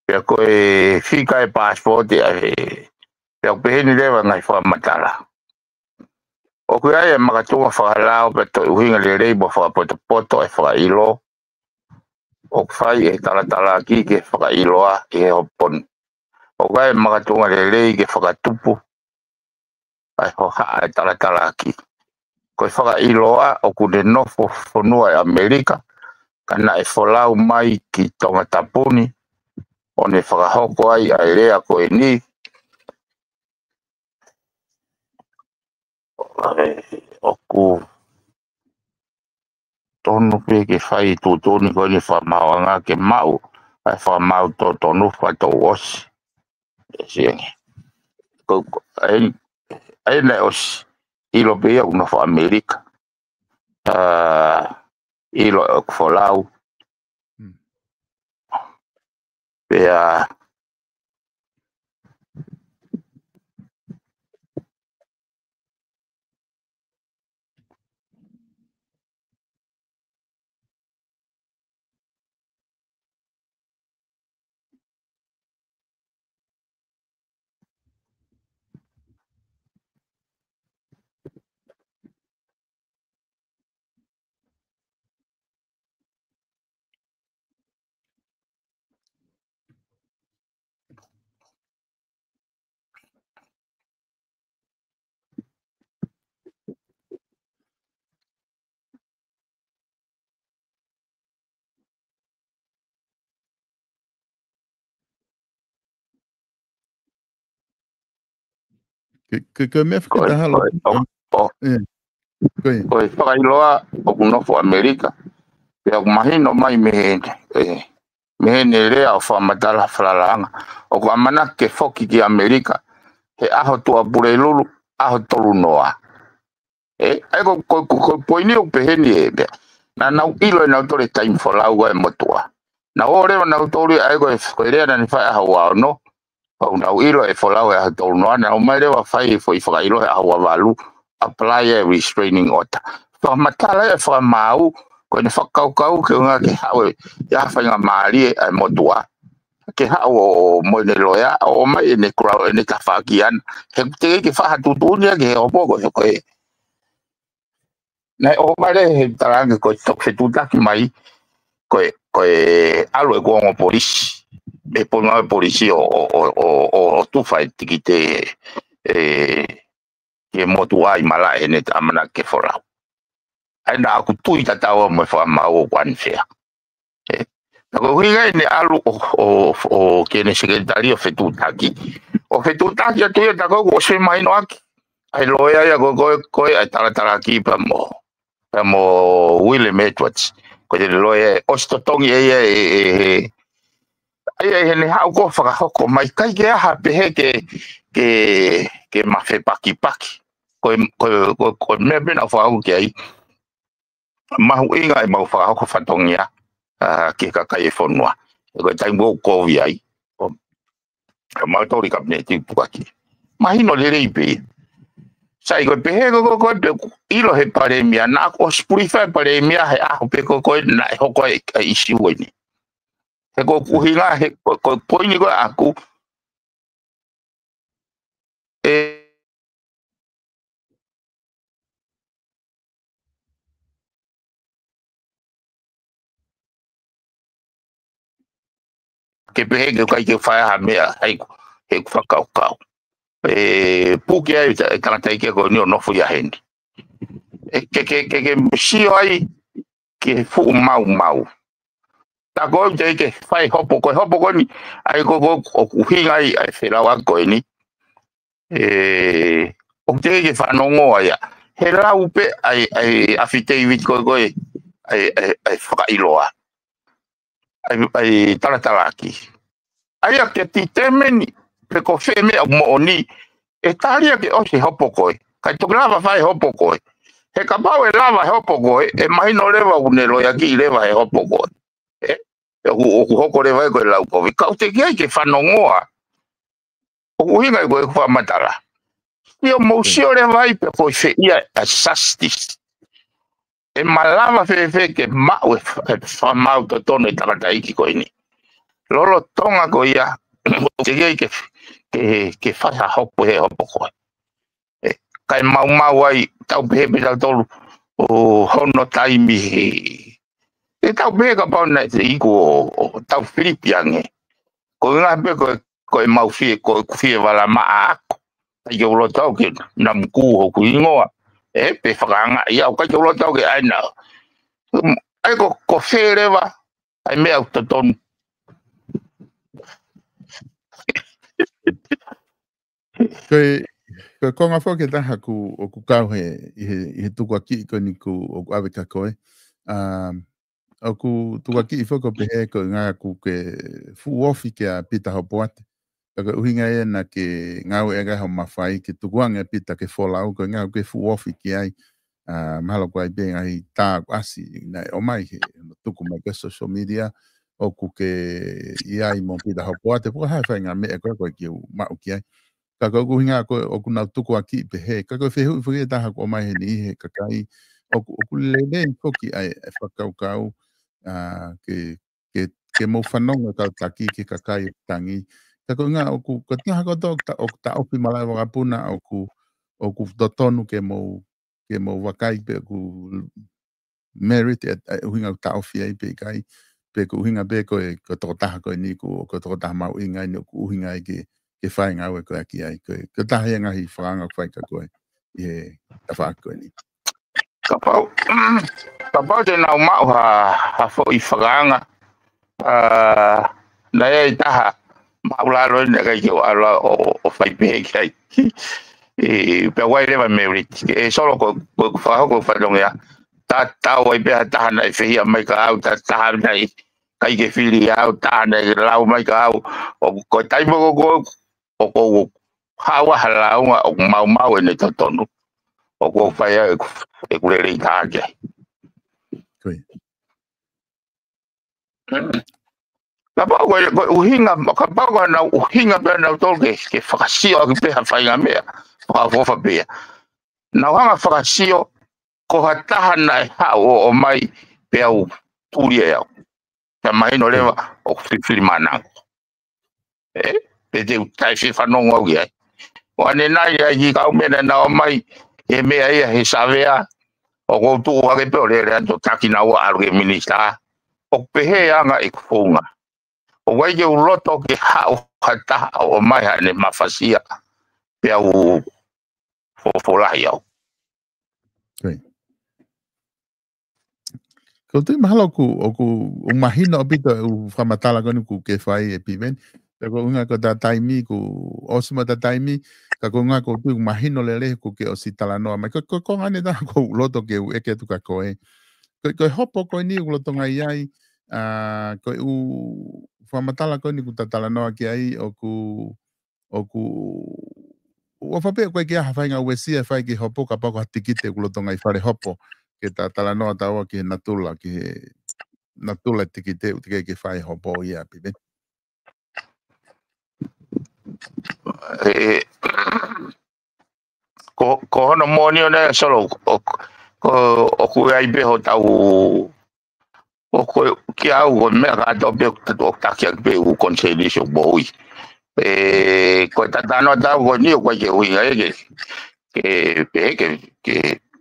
Pea ko e fika e passport ʻa e, pea ʻoku pehē ni leva ngaahi fakamatala. ʻOku ʻi ai e makatuʻunga fakalao pea toe ʻuhinga lelei mo fakapotopoto e fakaʻilo ʻoku fai ʻe he talatalaaki ke fakaʻiloa ʻi he hoponi. ʻOku ʻi ai e makatuʻunga lelei ke fakatupu ʻa e hohaʻa e talatalaaki. ko e fakaʻiloa ʻoku ne nofo fonua ʻi ʻAmelika, ka naʻe folau mai ki Tongatapu ni, ʻo ne fakahoko ai ʻa e lea ko eni, ʻoku tonu pē ke fai tuʻutuʻuni ko eni fakamaauʻanga ke maʻu ʻa e fakamaau totonu fakatouʻosi. ʻE siʻi ange. Ko, ko, ʻa eni, ʻa eni naʻe ʻosi ʻilo pē ia ʻoku nofo ʻAmelika. ʻA, ʻilo ʻoku folau. Hmm. Pea Ke, ke, ke meʻa Ko e, fakataha ko e, ʻo, ʻo, ʻIo. Ko ia. ko e fakaʻiloa ʻoku nofo ʻAmelika. Pea ʻoku mahino mai mei he, ʻe, mei heʻene lea ʻo fakamatala falalaʻanga. ʻOku ʻamanaki ke foki ki ʻAmelika he ʻaho Tuʻapulelulu, ʻaho tolu noa. ʻE, ʻa ia ko, ko, ko, ko e poini ʻoku peheni ē, pea. Naʻa nau ʻilo ʻe nautolu e taimi folau ʻa e motuʻa. Naʻa nau ō leva nautolu ia ʻa ia ko e, ko e lea naʻa ne fai ʻaho ua ono. Pau nau ʻilo e folau he ʻaho tolu noa, naʻa nau ō mai leva fai e foʻi fakaʻilo he ʻaho ua valu, apply e restraining order. Fakamatala e fakamaau, ko ʻene fakakaukau ke ʻuhinga ke haʻu e, ʻi ai ha faingamālie ʻa e motuʻa. Ke haʻu ʻo, ʻo mo ʻene loea, ʻo ʻomai ʻene kura, ʻene tafaʻaki ʻana. He ʻoku teʻeki ke fai ha tuʻutuʻuni ia ke he hopo ko e, ko e. Naʻe ʻomai leva he talaange ko e toki fetuʻutaki mai, ko e, ko e ʻalu ʻeku ongo polisi. Mei he pongipongi polisi ʻo, ʻo, ʻo, ʻo, ʻo, ʻo tufa e tikite, ʻe, ke motuʻa ʻi malaʻe heʻene ʻamanaki ke folau. ʻA ia naʻa ku tui tatau mo e fakamaau ʻoku unfair. ʻE, ka ko e ʻuhinga ʻene ʻalu ʻo, ʻo, ʻo, ki heʻene sekelitali ʻo fetuʻutaki. ʻO fetuʻutaki atu ia ta ko ʻoku ʻosi mahinoʻaki. ʻA e loea ia ko, ko, ko e ʻa e talatalaki pea mo, pea mo William Edwards. Ko e loea ʻosi totongi ʻe ia ʻe, ʻe, ʻe, ʻa ia ʻe heʻene haʻu ko e fakahoko mai ʻikai ke ʻi ai ha pehē ke, ke, ke mafepakipaki. Ko e, ko e, ko e, ko e meʻa pē naʻa ku fakahoko ki ai. Mahuʻinga ʻemau fakahoko fatongia, ʻa, ki he kakai e fonua. He ko e taimi ʻoku kovi ai. ʻO, ʻo mautolu ʻi kapineti pukaki. Mahino lelei pē. Sai ko e pehē ko, ko, ko, pe ʻoku ʻilo he palēmia, naʻa ku ʻosi pulifai palēmia he ʻaho pē ko, ko, naʻe hoko ai, ʻa e ʻīsiu eni. He ko ʻeku ʻuhinga, he ko, ko e poini ko ē ʻaku, ʻe, ke pehē ke ʻikai ke fai ha meʻa, ʻa ia ko ʻeku fakakaukau. ʻE, puke ai e ta-, e tangataʻeiki ko eni ʻo nofo ia heni. ʻE, ke, ke, ke, ke sio ai ki he fuʻu maumau. Ta ko ʻoku teʻeki ke fai hopo ko e hopo ko eni, ʻa ia ko, ko, ʻoku ʻuhinga ai ʻa e felauʻaki ko eni. ʻE, ʻoku teʻeki ke fanongoa ia. He lau pē ʻa e, ʻa e affidavit ko, ko e, ʻa e, ʻa e, ʻa e fakaʻiloa. ʻA e, ʻa e talatalaki. ʻA ia ke determine pe ko fē meʻa ʻoku moʻoni, ʻe tali ia ke ʻosi e hopo ko ē. Kae toki lava fai e hopo ko ē. He kapau ʻe lava e hopo ko ē, ʻe mahino leva ʻoku ne loea ki leva he hopo ko ē. ʻE, ʻoku, ʻoku hoko leva ia ko e lau kovi. Ka ʻoku teʻeki ai ke fanongoa. ʻOku ʻuhinga ia ko ʻeku fakamatala. Sio mou sio leva ai pe ko e fē ia ʻa e justice. ʻE malava fēfē ke maʻu e f-, e fakamaau totonu e tangataʻeiki ko eni. Lolotonga ko ia, teʻeki ai ke, ke, ke fai ha hopo he hopo ko ē. ʻE, kae maumau ai, tau pehē pē tautolu, ʻo hono taimi he. ʻE tau pehē kapau naʻe te iku ʻo, ʻo tau filipi ange. Ko e ʻuhinga pē ko, ko e mau fie, ko ʻeku fie vala maʻa ʻaku. ʻAi ke u loto au ke namukū hoku hingoa. ē, pe fakaangaʻi au, ʻikai ke u loto au ke ʻai naʻa. ʻAi ko, ko fē leva ʻa e meʻa ʻoku totonu. Ko e, ko e konga foki ʻe taha ʻoku, ʻoku kau he, ʻi he, ʻi he tukuakiʻi ko eni ʻoku, ʻoku ʻave kia koe. Um, ʻoku tukuakiʻi foki ʻo pehē ko e ʻuhinga ʻoku ke fuʻu ofi kia Pita Hopoate. Ka ko e ʻuhinga ia naʻa ke ngāueʻaki hoʻo mafai ke tukuange ʻa Pita ke folau, ko e ʻuhinga ʻoku ke fuʻu ofi ki ai. Ah, mahalo ko e ʻai pē ngaahi tā ʻoku ʻasi naʻe ʻomai he, hono tuku mai ki he social media, ʻoku ke ʻi ai mo Pita Hopoate, pe ko e hā e faʻahinga meʻa ko ē ʻoku ou maʻu ki ai. Ka ko e ʻuhinga ko ē ʻoku nau tukuakiʻi pehē, ka ko e fehuʻi foki ʻe taha ʻoku ʻomai heni ʻe he kakai, ʻoku, ʻoku lelei foki ʻa e, ʻa e fakakaukau, ah, ke, ke, ke mou fanongo e kau taki ki he kakai ʻoku tangi. Ka ko e ʻuhinga ʻoku, ko e taha kotoa ʻoku ta-, ʻoku taʻofi malaʻe vakapuna ʻoku, ʻoku totonu ke mou, ke mou vakai pe ʻoku merit ʻa e, ʻa e ʻuhinga ʻoku taʻofi ai pe ʻikai, pe ko e ʻuhinga pē ko e, ko e tokotaha ko eni ʻoku, ko e tokotaha mahuʻinga eni ʻoku ʻuhinga ai ke, ke fai e ngāue ko ē ʻaki ai. Ko e, ko e taha ia e ngaahi fakaanga ʻoku fai kia koe ʻi he tafaʻaki ko eni. Kapau, kapau te nau maʻu ha, ha foʻi fakaanga, ah, naʻe ʻi ai e taha māʻulalo eni naʻe ʻikai ke u ʻalu ʻo, ʻo fai pehē ki ai. ʻE, pea ʻoku ʻi ai leva e merit. ʻE Solo ko, ko, ko e fakahoko fatongia. Tatau ai pē ha taha naʻe fehiʻa mai kia au, ta-, taha naʻe ʻikai ke fili au, taha naʻe lau mai kia au. ʻO ko e taimi ko, ko, ʻoku ou haʻu ʻo lāunga ʻoku maumau ʻene totonu. ʻOku ou fai au ʻeku, ʻeku lelei taha ki ai. Ko ia. Kapau ko e, ko e ʻuhinga, kapau ko ʻenau ʻuhinga pē ʻenau tolu ke, ke fakasio ʻaki pē ha faʻahinga meʻa, fakaʻofoʻofa pē ia. Nau hanga fakasio, ko ha taha naʻe haʻu ʻo ʻomai pea u tuli ʻe au. Pea mahino leva ʻoku fifili manako. Ē? Pe te u taʻefanongo au ki ai. ʻO ʻanenai ai ki he kau meʻa naʻa nau ʻomai, he meʻa ia he savea, ʻoku ou tuʻu hake pē ʻo lele atu ʻo taki naua ʻo ʻalu ki he minisitā. ʻOku pehē ʻa e anga ʻeku founga. ʻOku ʻikai ke u loto ke haʻu ha taha ʻo ʻomai haʻane mafasia. Pea u fo-, folahi au. Ko ia. Ko e tui mahalo ʻoku, ʻoku, ʻoku mahino ʻaupito e ʻū fakamatala ko eni ʻoku ke fai ʻe Piveni. Pea ko e ʻuhinga ko ʻeta taimi, kuo ʻosi mo ʻeta taimi, ka ko e ʻuhinga ko e tui ʻoku mahino lelei ʻoku ke ʻosi talanoa mai. Ko, ko e konga eni ʻe taha ʻoku ou loto ke u ʻeke atu kia koe. Ko, ko e hopo ko eni ʻoku lolotonga ʻi ai, ah, ko e ʻū fakamatala ko eni ʻoku ta talanoa ki ai ʻoku ʻoku, ʻofa pē ʻoku ʻikai ke ʻi ai ha faʻahinga uesia ʻe fai ki he hopo kapau ko ha tikite ʻoku lolotonga ʻi fale hopo. Ke ta talanoa taua ki he natula, ki he natula e tikite ʻoku teʻeki ke fai hopo ia pē. ʻE, ko, ko hono moʻoni ʻona ʻe Solo, ʻo, ko, ʻoku ʻi ai pē hotau ʻo ko e, kia au, ko e meʻa kātoa pē ʻoku ta-, ʻoku taki ʻaki pē ʻū consultation moʻui. ʻE, ko e talanoa ʻataʻatā ko eni ʻoku ʻikai ke ʻuhinga ia ke, ke, pehē ke, ke,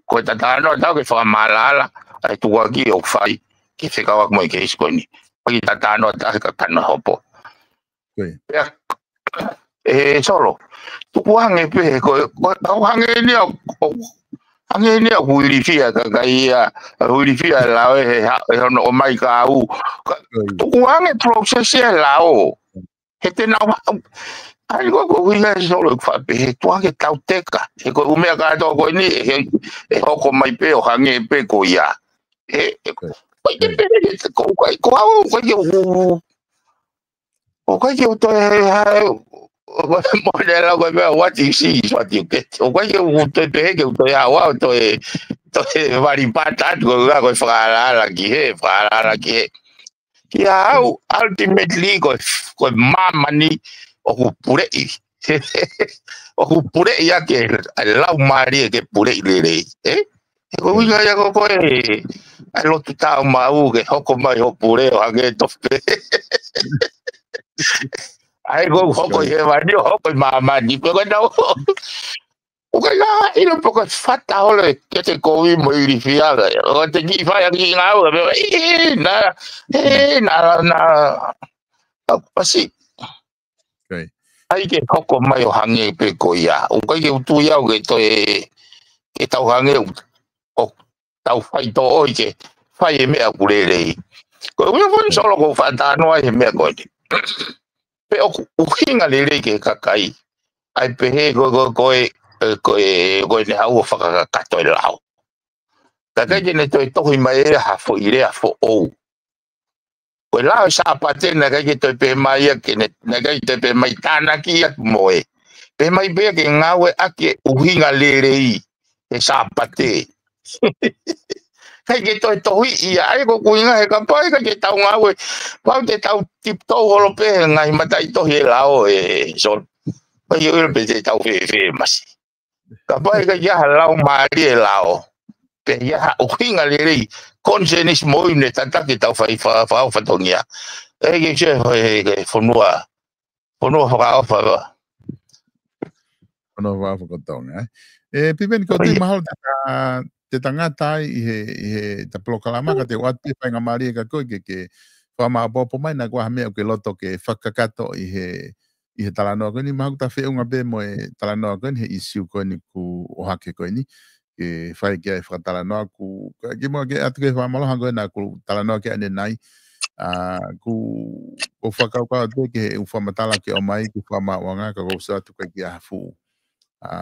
ko e talanoa ʻataʻatā ke fakamaʻalaʻala ʻa e tukuakiʻi ʻoku fai ke fekauʻaki mo e keisi ko eni. ʻOku ʻikai ke talanoa ʻataʻatā he kakano hopo. Ko ia. Pea, ʻe Solo, tukuange pē, ko, ko, ko hangē ni ʻoku, ʻoku, hangē ni ʻoku ilifia e kakai ia, ʻoku ilifia e lao ʻe he ha-, ʻe hono ʻomai kia au. Ka, ko ia. Tukuange process ia e lao. He te nau ha-, ʻa ia ko e ʻuhinga ʻe Solo ʻeku faʻa pehē, tukuange tau teka. He ko e ʻū meʻa kātoa ko eni, he, he hoko mai pē ʻo hangē pē ko ia. He, he, ko ia. Ko ia pē, ko, ko, ko au, ko ia, u, u, ʻOku ʻikai ke u toe, ha, mo ne lau ko e meʻa, what you see is what you get. ʻOku ʻikai ke u toe pehē ke u toe ʻalu ʻo toe, toe vali pata atu ko e ʻuhinga ko e fakaʻalaʻala ki hē, fakaʻalaʻala ki hē. Kia au, ultimately, ko e, ko e māmani ʻoku puleʻi. ʻOku puleʻi ʻaki e laumālie ke puleʻi lelei, ē? He ko e ʻuhinga ia ko ē, ʻa e lotu tāumau ke hoko mai ho pule ʻo hangē tofu pē. ʻA ia ko e hoko ʻi hēvani ʻo hoko ʻi māmani. Pea ko e nau, ʻoku ʻikai ke ʻilo pe ko e fata holo e kete kovi mo ilifia. ʻOku te kiʻi fai ʻa e kiʻi ngāue, pea, ʻī, nā, ʻī, nā, nā, pasi. ʻIkai ke hoko mai ʻo hangē pē ko ia. ʻOku ʻikai ke u tui au ke toe, ke tau hangē ʻoku tau faitoʻoi ke fai e meʻa ʻoku lelei. Ko e ʻuhinga foki Solo ʻoku ou faʻa talanoa ai he meʻa ko eni. Pe ʻoku ʻuhinga lelei ki he kakai ʻa e pehē ko, ko, ko e, ko e, ko ʻene haʻu ʻo fakakakato e lao. Kae ʻikai ke ne toe tohi mai ʻe ia ha foʻi lea foʻou. Ko e lao ʻo e Sāpate naʻe ʻikai ke toe pehē mai ia ke ne, naʻe ʻikai toe pehē mai tānaki ia mo e. Pehē mai pē ia ke ngāueʻaki e ʻuhinga lelei he Sāpate. ʻIkai ke toe tohi ia, ʻa ia ko e ʻuhinga he kapau ʻikai ke tau ngāue, pau te tau tiptoe holo pē he ngaahi mataʻitohi e lao ē Solo. Pau ke ʻilo pē te tau fēfē masi. Kapau ʻikai ke ʻi ai ha laumālie e lao. Pe ʻi ai ha ʻuhinga lelei, consensus mo ʻene tataki ʻetau fai fa-, fa-, fatongia. ʻE ke se he, he, he fonua, fonua fakaʻofa. Fonua fakaʻofa ko Tonga, ē? ʻE, Piveni, ko e ʻOi. Mahalo te ta, te ta ngata ai ʻi he, ʻi heʻeta polokalama, ka te u ʻoatu pē faingamālie kia koe ke, ke fakamāʻopoʻopo mai, naʻa kuo ʻi ai ha meʻa ʻoku ke loto ke fakakakato ʻi he, ʻi he talanoa ko eni, mahalo ʻoku ta feʻunga pē mo e talanoa ko eni, he ʻīsiu ko eni kuo ʻohake ko eni, ke fai ki ai e fakatalanoa. Kou, ka kimuʻa ke ʻoatu ki he fakamālō, hangē ko ena ʻoku talanoa ki ai ʻanenai. ʻA, kou, kou fakakaukau atu ki he ʻū fakamatala ke ʻomai ki he fakamaauʻanga, ka kou sio atu ʻikai ke ʻi ai ha fuʻu, ʻa,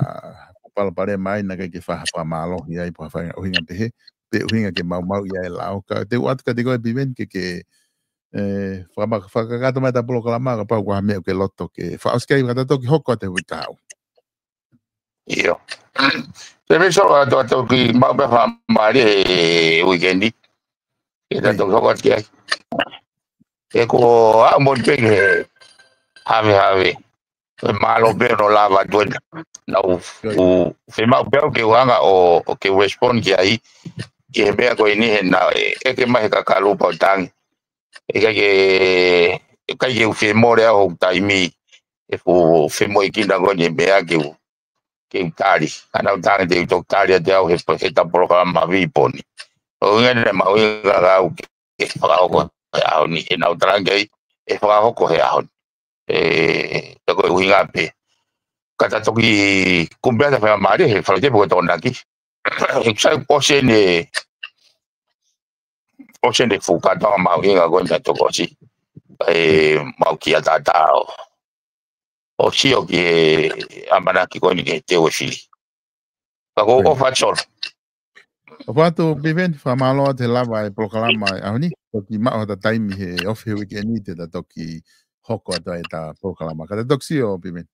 palopalema ai, naʻe ʻikai ke fai ha fakamālohi ai, pe ha faʻahinga ʻuhinga pehē, pe ʻuhinga ke maumauʻi ai e lao. Ka te u ʻoatu kiate koe Piveni ke, ke, ʻe, fakama-, fakakakato mai ʻeta polokalama, kapau ʻoku ʻi ai ha meʻa ʻoku ke loto ke fakaʻosi ki ai, ka ta toki hoko atu he uike kahaʻu. ʻIo. Te me Solo, ʻa, ta toki maʻu pē fakamālō he uike ni. Ke ta ʻIo. toki hoko atu ki ai. ʻE ko au mo te ke havehave. ʻE mālō pē hono lava atu ena. Naʻa ku, ʻIo. ku fiemaʻu pē au ke u hanga ʻo, ʻo ke respond ki ai. Ki he meʻa ko eni he naʻe, ʻe, ʻeke mai he kakalu pau tangi. ʻE ʻikai ke, ʻe ʻikai ke u fiemole au hoku taimi. ʻE fu fiemole kina ko eni meʻa ke u, ke u tali. Ka naʻa ku tangi te u toki tali atu au he, heʻeta polokalama viponi. ʻUhinga ena mahuʻinga kiate au ke, ke fakahoko he ʻaho ni. ʻE naʻa ku talange ai, ʻe fakahoko he ʻaho ni. ʻE, ta ko e ʻuhinga pē. Ka ta toki kumi pē ʻeta fakamālō he Falaite pe ko e Tokonaki. ʻE sai ʻosi eni, ʻosi eni fuʻu kātoanga mahuʻinga ko eni naʻe toki ʻosi. ʻE mau kia tata ʻo, ʻo sio ki he ʻamanaki ko eni ke teu e fili. Ka kou ʻOi. ʻofa atu Solo. ʻOfa atu Piveni, fakamālō atu he lava e polokalama he ʻaho ni. Toki maʻu hota taimi he ofi he uike ni te ta toki hoko atu ai ʻeta polokalama. Ka ta toki sio Piveni.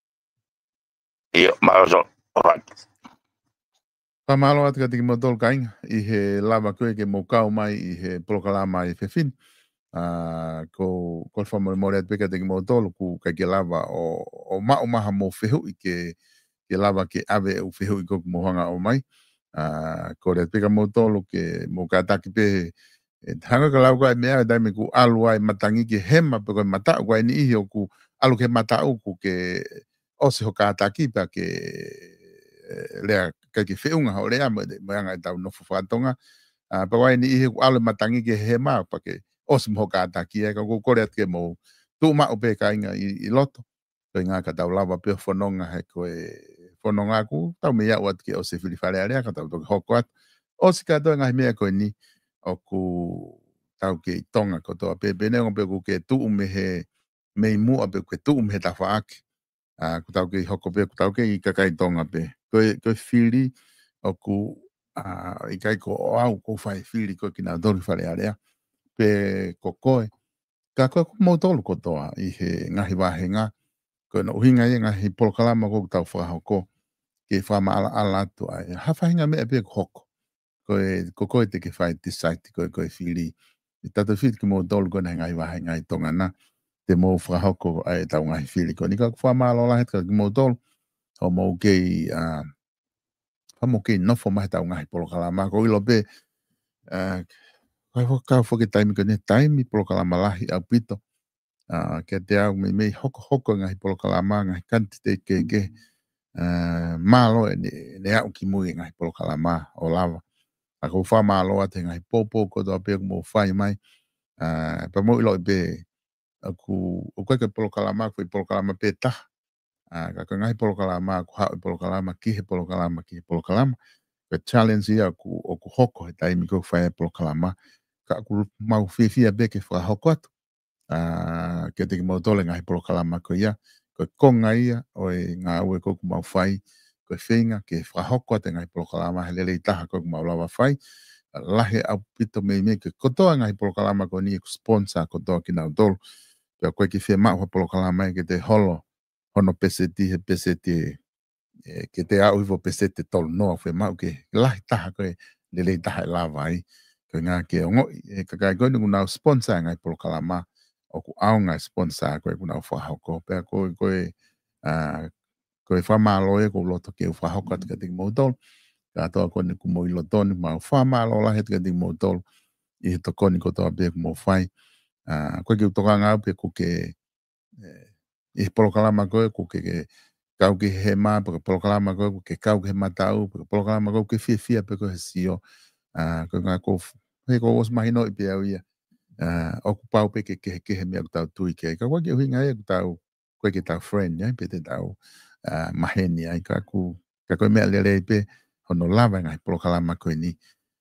ʻIo, mālō Solo. ʻOfa atu. Fakamālō atu kiate kimoutolu kāinga, ʻi he lava ko ē ke mou kau mai ʻi he polokalama he efiafi ni. ʻA, kou, kou fakamolemole atu pē kiate kimoutolu, ʻoku ʻikai ke lava ʻo, ʻo maʻu mai haʻamou fehuʻi ke, ke lava ke ʻave e ʻū fehuʻi ko ē ʻoku mou hanga ʻo ʻomai. ʻA, kole atu pē kia moutolu ke mou kātaki pē, ʻe, hangē ko e lau ko ē meʻa, taimi ʻoku ʻalu ai matangi ki hema, pe ko e mataʻu, ko e niʻihi ʻoku ʻalu ki he mataʻu ʻoku ke ʻosi hoʻo kātaki pea ke, ʻe, lea ʻikai ke feʻunga hoʻo lea mo, mo e anga ʻetau nofo faka-Tonga. ʻA, pea ko e niʻihi ʻoku ʻalu matangi ki hema, pea ke ʻosi mo hoʻo kātaki, ʻe, ka kou kole atu ke mou tuʻu maʻu pē kāinga ʻi, ʻi loto. Ko e ʻuhinga ka tau lava pē ʻo fononga he ko e fononga ʻoku tau mei aʻu atu ke ʻosi e fili Fale Alea ka tau toki hoko atu. ʻOsi kātoa e ngaahi meʻa ko eni ʻoku tau kei Tonga kotoa pē, pe neongo pē ʻoku ke tuʻu mei he, mei muʻa pe ʻoku ke tuʻu mei he tafaʻaki. ʻA, ʻoku tau kei hoko pē, ʻoku tau kei kakai Tonga pē. Ko e, ko e fili ʻoku, ʻa, ʻikai ko au ʻoku ou fai e fili ko kinautolu ki Fale Alea. Pe ko koe. Ka ko, ko moutolu kotoa ʻi he ngaahi vāhenga, ko hono ʻuhinga ia e ngaahi polokalama ʻoku tau fakahoko, ke fakamaʻalaʻala atu ai ha faʻahinga meʻa pē ʻoku hoko. Ko e, ko koe te ke fai decide, ko e, ko e fili. ʻE tautefito kimoutolu ko ena he ngaahi vāhenga ʻi Tonga na, te mou fakahoko ai ʻetau ngaahi fili ko eni. Ka ʻoku fakamālō lahi atu kia kimoutolu, hoʻomou kei, ʻa, hoʻomou kei nofo mai heʻetau ngaahi polokalama, kou ʻilo pē, ʻa, ka fo-, ka foki taimi ko eni, taimi polokalama lahi ʻaupito. ʻA, kiate au meimei hokohoko e ngaahi polokalama, ngaahi kanititeiti kehekehe. ʻA, mālō ʻene, ʻene aʻu ki mui e ngaahi polokalama ʻo lava. ʻA, kou fakamālō atu he ngaahi poupou kotoa pē ʻoku mou fai mai. ʻA, pea mou ʻiloʻi pē, ʻoku, ʻoku ʻikai ko e polokalama, ko e polokalama pē taha. ʻA, ka ko e ngaahi polokalama, ʻoku haʻu e polokalama, ki he polokalama, ki he polokalama. Ko e challenge ia ʻoku, ʻoku hoko he taimi ko ē ʻoku fai ai e polokalama. Ka ʻoku mau fiefia pē ke fakahoko atu, ā, kiate kimoutolu e ngaahi polokalama ko ia. Ko e konga ia ʻo e ngāue ko ē ʻoku mau fai, ko e feinga ke fakahoko atu e ngaahi polokalama he lelei taha ko ē ʻoku mau lava fai. Lahi ʻaupito meimei ko e kotoa e ngaahi polokalama ko eni ʻoku sponsor kotoa kinautolu. Pea ʻoku ʻikai ke fiemaʻu ha polokalama ia ke te holo hono peseti he peseti, ē, ke te aʻu hifo peseti ʻe tolu noa, fiemaʻu ke lahi taha ko ē, lelei taha ʻe lava ai. Ko e ʻuhinga ke ongoʻi e kakai ko eni ʻoku nau sponsor e ngaahi polokalama, ʻoku ʻaonga e sponsor ko ē ʻoku nau fakahoko. Pea ko e, ko e, ā, ko e fakamālō ia ʻoku ou loto ke u fakahoko atu kiate kimoutolu. Kātoa ko eni ʻoku mou ʻi loto ni, mau fakamālō lahi atu kiate kimoutolu ʻi he tokoni kotoa pē ʻoku mou fai. Ā, ʻoku ʻikai ke u tokanga au pe ʻoku ke, ē, ʻi he polokalama ko ē ʻoku ke, ke kau ki he hema, pe ko e polokalama ko ē ʻoku ke kau ki he matau, pe ko e polokalama ko ē ʻoku ke fiefia pē koe he sio. Ā, ko e ʻuhinga ʻoku f-, he ʻoku ou ʻosi mahinoʻi pē au ia. Ā, ʻoku pau pē ke kehekehe e meʻa ʻoku tau tui ki ai. Ka ʻoku ʻikai ke ʻuhinga ia ʻoku tau, ʻoku ʻikai ke tau friend ai, pe te tau, ā, maheni ai, ka ʻoku, ka ko e meʻa lelei pē hono lava e ngaahi polokalama ko eni.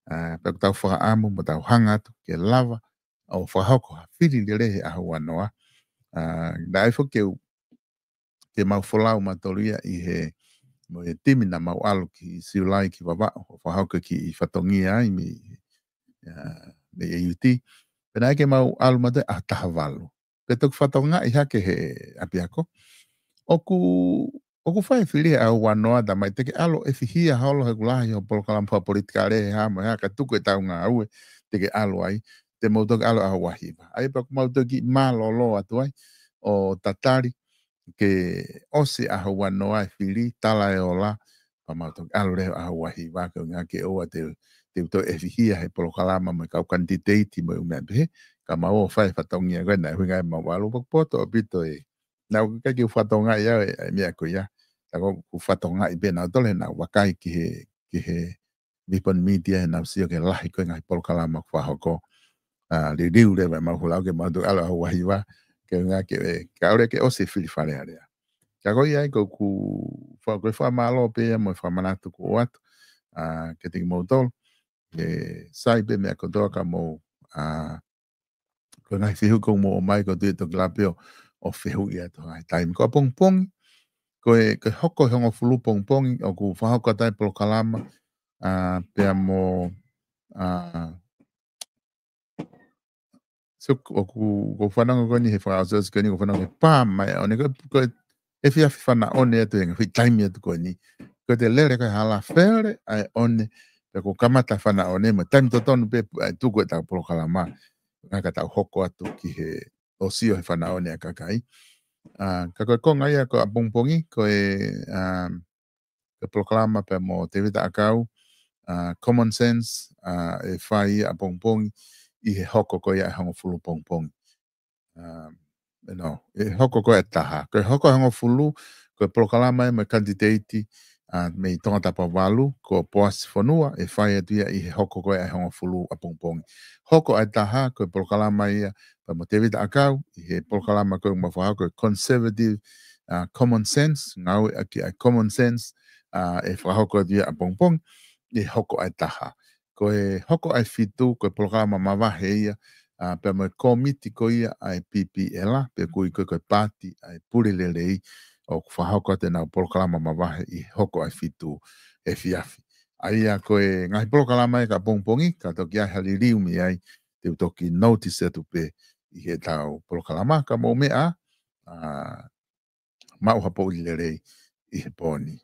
Ā, pea ʻoku tau fakaʻamu mo tau hanga atu ke lava ʻo fakahoko ha fili lelei he ʻaho ua noa. Ā, naʻe ʻai foki ke u, ke mau folau mautolu ia ʻi he, mo e timi naʻa mau ʻalu ki Siulai ki Vavaʻu, ʻo fakahoko e kiʻi fatongia ai mei, ā, mei A U T. Pea naʻe ʻai ke mau ʻalu mautolu ʻaho taha valu. Pea toki fakatokangaʻi hake he ʻapiako, ʻoku, ʻoku fai e fili he ʻaho ua noa, talamai te ke ʻalu ʻo ʻefihia holo he ʻoku lahi hoʻo polokalama fakapolitikale he hā mo e hā, kae tuku ʻetau ngāue, te ke ʻalu ai, te mou toki ʻalu ʻaho ua hiva. ʻA ia pea ʻoku mau toki mālōlō atu ai ʻo tatali ke ʻosi ʻaho ua noa e fili, tala e ola, pea mau toki ʻalu leva ʻaho ua hiva, ko e ʻuhinga ke ʻoua te, te u toe ʻefihia he polokalama mo e kau kanititeiti mo e ʻū meʻa pehē, ka mau ō ʻo fai e fatongia ko ē naʻe ʻuhinga ai ʻemau ʻalu. Pea ʻoku poto ʻaupito e, naʻe ʻikai ke u fakatokangaʻi au e, e meʻa ko ia. Ka ʻoku ou fakatokangaʻi pē nautolu he naʻa ku vakai ki he, ki he VPON Media he naʻa ku sio ki he lahi ko ē e ngaahi polokalama ʻoku fakahoko. Ā, liliu leva ʻemau hula ʻoku mau toe ʻalu ʻaho ua hiva, ko e ʻuhinga ke, ē, kae ʻoua ke ʻosi e fili Fale Alea. Ka ko ia ai ʻoku ou fa-, ko e fakamālō pē ia mo e fakamanatu kuo ʻoatu, ā, kiate kimoutolu. Ē, sai pē meʻa kotoa ka mou, ā, ko e ngaahi fehuʻi ʻoku mou ʻomai ʻoku ou tui ʻe toki lava pē ʻo, ʻo fehuʻi atu ha ngaahi taimi. Ko ʻapongipongi, ko e, ko e hoko ʻe hongofulu ʻapongipongi, ʻoku fakahoko atu ai e polokalama, ā, pea mo, ā, so, ʻoku, ʻoku ou fanongo ko eni he fakaʻosi ko eni, ʻoku ou fanongo he pā mai ʻa e ʻone, ko e, ko e efiafi fanaʻone atu he ngaahi taimi atu ko eni. Ko e te lele ko e hala fele ʻa e ʻone, pea ʻoku kamata fanaʻone, mo e taimi totonu pē ʻa e tuku ʻetau polokalama. Ngata ka tau hoko atu ki he ʻosi ʻo e fanaʻone ʻa e kakai. Ā, ka ko e konga ia ko ʻapongipongi, ko e, ā, ko e polokalama pea mo Tēvita ʻAkau, ā, Common Sense, ā, ʻe fai ia ʻapongipongi ʻi he hoko ko ia ʻa e hongofulu ʻapongipongi. Ā, no, ʻe hoko ko ia ʻe taha. Ko e hoko ʻe hongofulu, ko e polokalama ia mo e kanititeiti, ā, mei Tongatapu valu, ko Poasi Fonua, ʻe fai atu ia ʻi he hoko ko ia ʻa e hongofulu ʻapongipongi. Hoko ʻe taha, ko e polokalama ia pea mo Tēvita ʻAkau, ʻi he polokalama ko ē ʻoku mau fakahoko, ko e Conservative, ā, Common Sense, ngāueʻaki ʻa e Common Sense, ā, ʻe fakahoko atu ia ʻapongipongi, ʻi he hoko ʻe taha. Ko e hoko ʻe fitu, ko e polokalama mavahe ia, ā, pea mo e kōmiti ko ia ʻa e P P L, pe ʻoku ui ko ē ko e Paati ʻa e Pule Lelei, ʻoku fakahoko atu ʻenau polokalama mavahe ʻi he hoko ʻe fitu efiafi. ʻA ia ko e ngaahi polokalama ia ki ʻapongipongi, ka toki ʻi ai ha liliu mei ai, te u toki notice atu pē ʻi heʻetau polokalama, ka mou meʻa, ā, maʻu ha poʻuli lelei ʻi he pō ni.